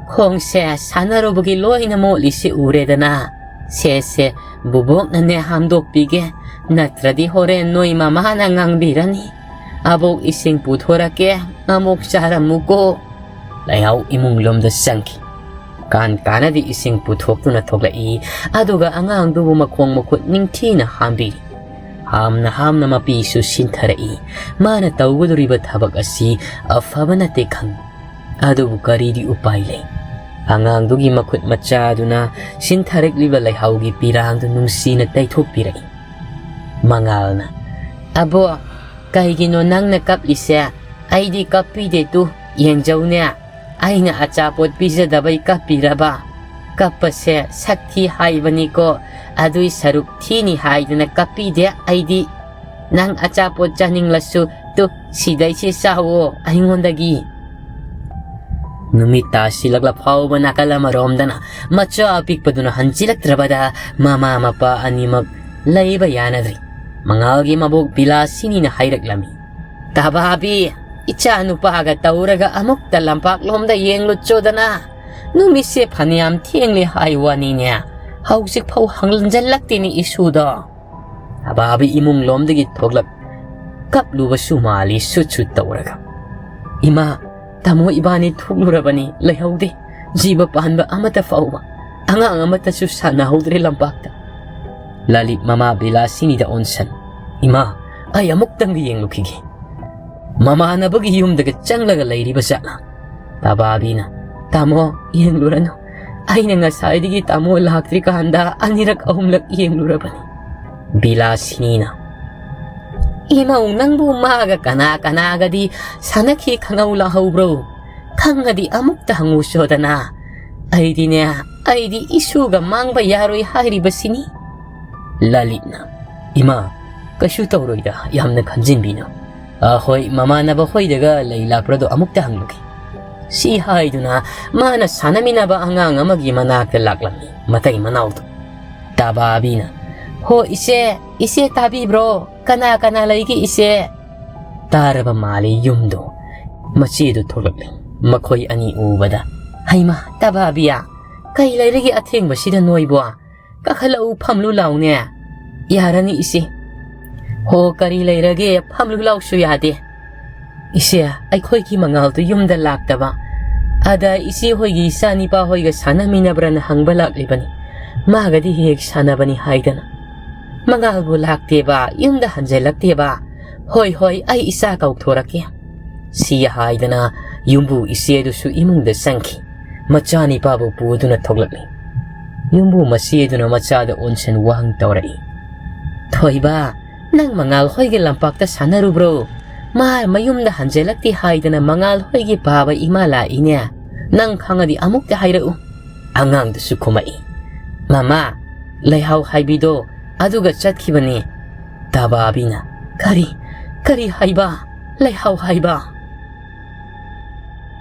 ꯈꯣꯡꯁꯦ ꯁꯥꯟꯅꯔꯨꯕꯒꯤ ꯂꯣꯏꯅ ꯃꯣꯠꯂꯤꯁꯤ ꯎꯔꯦꯗꯅ꯫ ꯁꯦ, ꯁꯦ, ꯕꯨꯕꯣꯛꯅꯅꯦ ꯍꯥꯝꯗꯣꯛꯄꯤꯒꯦ, ꯅꯠꯇ꯭ꯔꯗꯤ ꯍꯣꯔꯦꯟ ꯅꯣꯏ ꯃꯃꯥꯅ ꯉꯥꯡꯕꯤꯔꯅꯤ꯫ ꯑꯕꯣꯛ ꯏꯁꯤꯡ ꯄꯨꯊꯣꯔꯛꯀꯦ, ꯑꯃꯨꯛ ꯆꯥꯔꯝꯃꯨꯀꯣ꯫" ꯂꯩꯍꯥꯎ ꯏꯃꯨꯡ ꯂꯣꯝꯗ ꯆꯪꯈꯤ꯫ ꯀꯥꯟ ꯀꯥꯟꯅꯗꯤ ꯏꯁꯤꯡ ꯄꯨꯊꯣꯛꯇꯨꯅ ꯊꯣꯛꯂꯛꯏ꯫ ꯑꯗꯨꯒ ꯑꯉꯥꯡꯗꯨꯕꯨ ꯃꯈꯣꯡ ꯃꯈꯨꯠ ꯅꯤꯡꯊꯤꯅ ꯍꯥꯝꯕꯤꯔꯤ꯫ ꯍꯥꯝꯅ ꯍꯥꯝꯅ ꯃꯄꯤꯁꯨ ꯁꯤꯟꯊꯔꯛꯏ꯫ ꯃꯥꯅ ꯇꯧꯒꯗꯧꯔꯤꯕ ꯊꯕꯛ ꯑꯁꯤ ꯑꯐꯕ ꯅꯠꯇꯦ ꯈꯪꯏ꯫ ꯑꯗꯨꯕꯨ ꯀꯔꯤꯗꯤ ꯎꯄꯥꯏ ꯂꯩ? ꯑꯉꯥꯡꯗꯨꯒꯤ ꯃꯈꯨꯠ ꯃꯆꯥꯗꯨꯅ ꯁꯤꯟꯊꯔꯛꯂꯤꯕ ꯂꯩꯍꯥꯎꯒꯤ ꯄꯤꯔꯥꯡꯗꯨ ꯅꯨꯡꯁꯤꯅ ꯇꯩꯊꯣꯛꯄꯤꯔꯛꯏ꯫ ꯃꯉꯥꯜꯅ, "ꯑꯕꯣ, ꯀꯩꯒꯤꯅꯣ ꯅꯪꯅ ꯀꯞꯂꯤꯁꯦ? ꯑꯩꯗꯤ ꯀꯞꯄꯤꯗꯦ ꯇꯨ, ꯌꯦꯡꯖꯧꯅꯦ꯫ ꯑꯩꯅ ꯑꯆꯥꯄꯣꯠ ꯄꯤꯖꯗꯕꯩ ꯀꯞꯄꯤꯔꯕ? ꯀꯞꯄꯁꯦ ꯁꯛ ꯊꯤ ꯍꯥꯏꯕꯅꯤꯀꯣ, ꯑꯗꯨꯏ ꯁꯔꯨꯛ ꯊꯤꯅꯤ ꯍꯥꯏꯗꯅ ꯀꯞꯄꯤꯗꯦ ꯑꯩꯗꯤ꯫ ꯅꯪ ꯑꯆꯥꯄꯣꯠ ꯆꯥꯅꯤꯡꯂꯁꯨ ꯇꯨ, ꯁꯤꯗꯩꯁꯤ ꯆꯥꯎꯋꯣ ꯑꯩꯉꯣꯟꯗꯒꯤ"꯫ ꯅꯨꯃꯤꯠ ꯇꯥꯁꯤꯜꯂꯛꯂ ꯐꯥꯎꯕ ꯅꯥꯀꯜ ꯑꯃꯔꯣꯝꯗꯅ ꯃꯆꯥ ꯑꯄꯤꯛꯄꯗꯨꯅ ꯍꯟꯖꯤꯜꯂꯛꯇ꯭ꯔꯕꯗ ꯃꯃꯥ ꯃꯄꯥ ꯑꯅꯤꯃꯛ ꯂꯩꯕ ꯌꯥꯅꯗ꯭ꯔꯤ꯫ ꯃꯉꯥꯜꯒꯤ ꯃꯕꯣꯛ ꯕꯤꯂꯥꯁꯤꯅꯤꯅ ꯍꯥꯏꯔꯛꯂꯝꯃꯤ, "ꯇꯕꯥꯕꯤ, ꯏꯆꯥ ꯅꯨꯄꯥꯒ ꯇꯧꯔꯒ ꯑꯃꯨꯛꯇ ꯂꯝꯄꯥꯛꯂꯣꯝꯗ ꯌꯦꯡꯂꯨꯆꯣꯗꯅ꯫ ꯅꯨꯃꯤꯠꯁꯦ ꯐꯅꯌꯥꯝ ꯊꯦꯡꯂꯦ ꯍꯥꯏ ꯋꯥꯅꯤꯅꯦ, ꯍꯧꯖꯤꯛ ꯐꯥꯎ ꯍꯟꯖꯜꯂꯛꯇꯦꯅꯦ ꯏꯁꯨꯗꯣ"꯫ ꯇꯕꯥꯕꯤ ꯏꯃꯨꯡꯂꯣꯝꯗꯒꯤ ꯊꯣꯛꯂꯛ ꯀꯞꯂꯨꯕꯁꯨ ꯃꯥꯜꯂꯤ ꯁꯨꯠ ꯁꯨꯠ ꯇꯧꯔꯒ꯫ "ꯏꯃꯥ, ꯇꯥꯃꯣ ꯏꯕꯥꯅꯤ ꯊꯣꯛꯂꯨꯔꯕꯅꯤ, ꯂꯩꯍꯧꯗꯦ꯫ ꯖꯤꯕ ꯄꯥꯟꯕ ꯑꯃꯠꯇ ꯐꯥꯎꯕ, ꯑꯉꯥꯡ ꯑꯃꯠꯇꯁꯨ ꯁꯥꯟꯅꯍꯧꯗ꯭ꯔꯦ ꯂꯝꯄꯥꯛꯇ"꯫ ꯂꯂꯤꯠ ꯃꯃꯥ ꯕꯤꯂꯥꯁꯤꯅꯤꯗ ꯑꯣꯟꯁꯟ, "ꯏꯃꯥ, ꯑꯩ ꯑꯃꯨꯛꯇꯪꯒ ꯌꯦꯡꯂꯨꯈꯤꯒꯦ꯫ ꯃꯃꯥꯟꯅꯕꯒꯤ ꯌꯨꯝꯗꯒ ꯆꯪꯂꯒ ꯂꯩꯔꯤꯕ ꯖꯥꯠꯂꯥ?" ꯇꯕꯥꯕꯤꯅ, "ꯇꯥꯃꯣ, ꯌꯦꯡꯂꯨꯔꯅꯨ꯫ ꯑꯩꯅ ꯉꯁꯥꯏꯗꯒꯤ ꯇꯥꯃꯣ ꯂꯥꯛꯇ꯭ꯔꯤꯀꯥꯟꯗ ꯑꯅꯤꯔꯛ ꯑꯍꯨꯝꯂꯛ ꯌꯦꯡꯂꯨꯔꯕꯅꯤ"꯫ ꯕꯤꯂꯥꯁꯤꯅꯤꯅ, "ꯏꯃꯧ, ꯅꯪꯕꯨ ꯃꯥꯒ ꯀꯅꯥ ꯀꯅꯥꯒꯗꯤ ꯁꯥꯟꯅꯈꯤ ꯈꯪꯍꯧ ꯂꯥꯍꯧꯕ꯭ꯔꯣ? ꯈꯪꯉꯗꯤ ꯑꯃꯨꯛꯇ ꯍꯪꯉꯨꯁꯣꯗꯅ꯫ ꯑꯩꯗꯤꯅꯦ, ꯑꯩꯗꯤ ꯏꯁꯨꯒ ꯃꯥꯡꯕ ꯌꯥꯔꯣꯏ ꯍꯥꯏꯔꯤꯕꯁꯤꯅꯤ"꯫ ꯂꯂꯤꯠꯅ, "ꯏꯃꯥ, ꯀꯩꯁꯨ ꯇꯧꯔꯣꯏꯗ, ꯌꯥꯝꯅ ꯈꯟꯖꯤꯟꯕꯤꯅꯨ꯫ ꯑ, ꯍꯣꯏ, ꯃꯃꯥꯟꯅꯕ ꯍꯣꯏꯗꯒ ꯂꯩ ꯂꯥꯛꯄ꯭ꯔꯥꯗꯣ ꯑꯃꯨꯛꯇ ꯍꯪꯂꯨꯒꯦ"꯫ ꯁꯤ ꯍꯥꯏꯗꯨꯅ ꯃꯥꯅ ꯁꯥꯟꯅꯃꯤꯟꯅꯕ ꯑꯉꯥꯡ ꯑꯃꯒꯤ ꯃꯅꯥꯛꯇ ꯂꯥꯛꯂꯝꯃꯤ, ꯃꯇꯩ ꯃꯅꯥꯎꯗꯨ꯫ ꯇꯕꯥꯕꯤꯅ, "ꯍꯣ ꯏꯆꯦ, ꯏꯆꯦ ꯇꯥꯕꯤꯕ꯭ꯔꯣ? ꯀꯅꯥ ꯀꯅꯥ ꯂꯩꯒꯦ ꯏꯆꯦ?" ꯇꯥꯔꯕ ꯃꯥꯜꯂꯤ ꯌꯨꯝꯗꯣ꯫ ꯃꯆꯦꯗꯨ ꯊꯣꯛꯂꯛꯂꯦ꯫ ꯃꯈꯣꯏ ꯑꯅꯤ ꯎꯕꯗ, "ꯍꯩꯃꯥ, ꯇꯕꯥꯕꯤꯌꯥ, ꯀꯩ ꯂꯩꯔꯒꯦ ꯑꯊꯦꯡꯕꯁꯤꯗ ꯅꯣꯏꯕꯣ? ꯀꯥꯈꯠꯂꯛꯎ, ꯐꯝꯂꯨ ꯂꯥꯎꯅꯦ"꯫ "ꯌꯥꯔꯅꯤ ꯏꯆꯦ"꯫ "ꯍꯣ, ꯀꯔꯤ ꯂꯩꯔꯒꯦ? ꯐꯝꯂꯨ ꯂꯥꯎꯁꯨ ꯌꯥꯗꯦ"꯫ "ꯏꯆꯦ, ꯑꯩꯈꯣꯏꯒꯤ ꯃꯉꯥꯜꯗꯨ ꯌꯨꯝꯗ ꯂꯥꯛꯇꯕ꯫ ꯑꯗ ꯏꯆꯦ ꯍꯣꯏꯒꯤ ꯏꯆꯥ ꯅꯤꯄꯥ ꯍꯣꯏꯒ ꯁꯥꯟꯅꯃꯤꯟꯅꯕ꯭ꯔꯅ ꯍꯪꯕ ꯂꯥꯛꯂꯤꯕꯅꯤ꯫ ꯃꯥꯒꯗꯤ ꯍꯦꯛ ꯁꯥꯟꯅꯕꯅꯤ ꯍꯥꯏꯗꯅ꯫ "ꯃꯉꯥꯜꯕꯨ ꯂꯥꯛꯇꯦꯕ, ꯌꯨꯝꯗ ꯍꯟꯖꯜꯂꯛꯇꯦꯕ"꯫ "ꯍꯣꯏ, ꯍꯣꯏ, ꯑꯩ ꯏꯆꯥ ꯀꯧꯊꯣꯔꯛꯀꯦ"꯫ ꯁꯤ ꯍꯥꯏꯗꯅ ꯌꯨꯝꯕꯨ ꯏꯆꯦꯗꯨꯁꯨ ꯏꯃꯨꯡꯗ ꯆꯪꯈꯤ꯫ ꯃꯆꯥꯅꯤꯄꯥꯕꯨ ꯄꯨꯗꯨꯅ ꯊꯣꯛꯂꯛꯂꯤ꯫ ꯌꯨꯝꯕꯨ ꯃꯆꯦꯗꯨꯅ ꯃꯆꯥꯗ ꯑꯣꯟꯁꯤꯟ ꯋꯥꯍꯪ ꯇꯧꯔꯛꯏ꯫ "ꯊꯣꯏꯕ, ꯅꯪ ꯃꯉꯥꯜ ꯍꯣꯏꯒꯤ ꯂꯝꯄꯥꯛꯇ ꯁꯥꯟꯅꯔꯨꯕ꯭ꯔꯣ? ꯃꯥ ꯃꯌꯨꯝꯗ ꯍꯟꯖꯜꯂꯛꯇꯦ ꯍꯥꯏꯗꯅ ꯃꯉꯥꯜ ꯍꯣꯏꯒꯤ ꯄꯥꯕ ꯏꯃꯥ ꯂꯥꯛꯏꯅꯦ꯫ ꯅꯪ ꯈꯪꯉꯗꯤ ꯑꯃꯨꯛꯇ ꯍꯥꯏꯔꯛꯎ"꯫ ꯑꯉꯥꯡꯗꯨꯁꯨ ꯈꯨꯝꯃꯛꯏ꯫ "ꯃꯃꯥ, ꯂꯩꯍꯥꯎ ꯍꯥꯏꯕꯤꯗꯣ ꯑꯗꯨꯒ ꯆꯠꯈꯤꯕꯅꯦ"꯫ ꯇꯕꯥꯕꯤꯅ, "ꯀꯔꯤ, ꯀꯔꯤ ꯍꯥꯏꯕ? ꯂꯩꯍꯥꯎ ꯍꯥꯏꯕ?"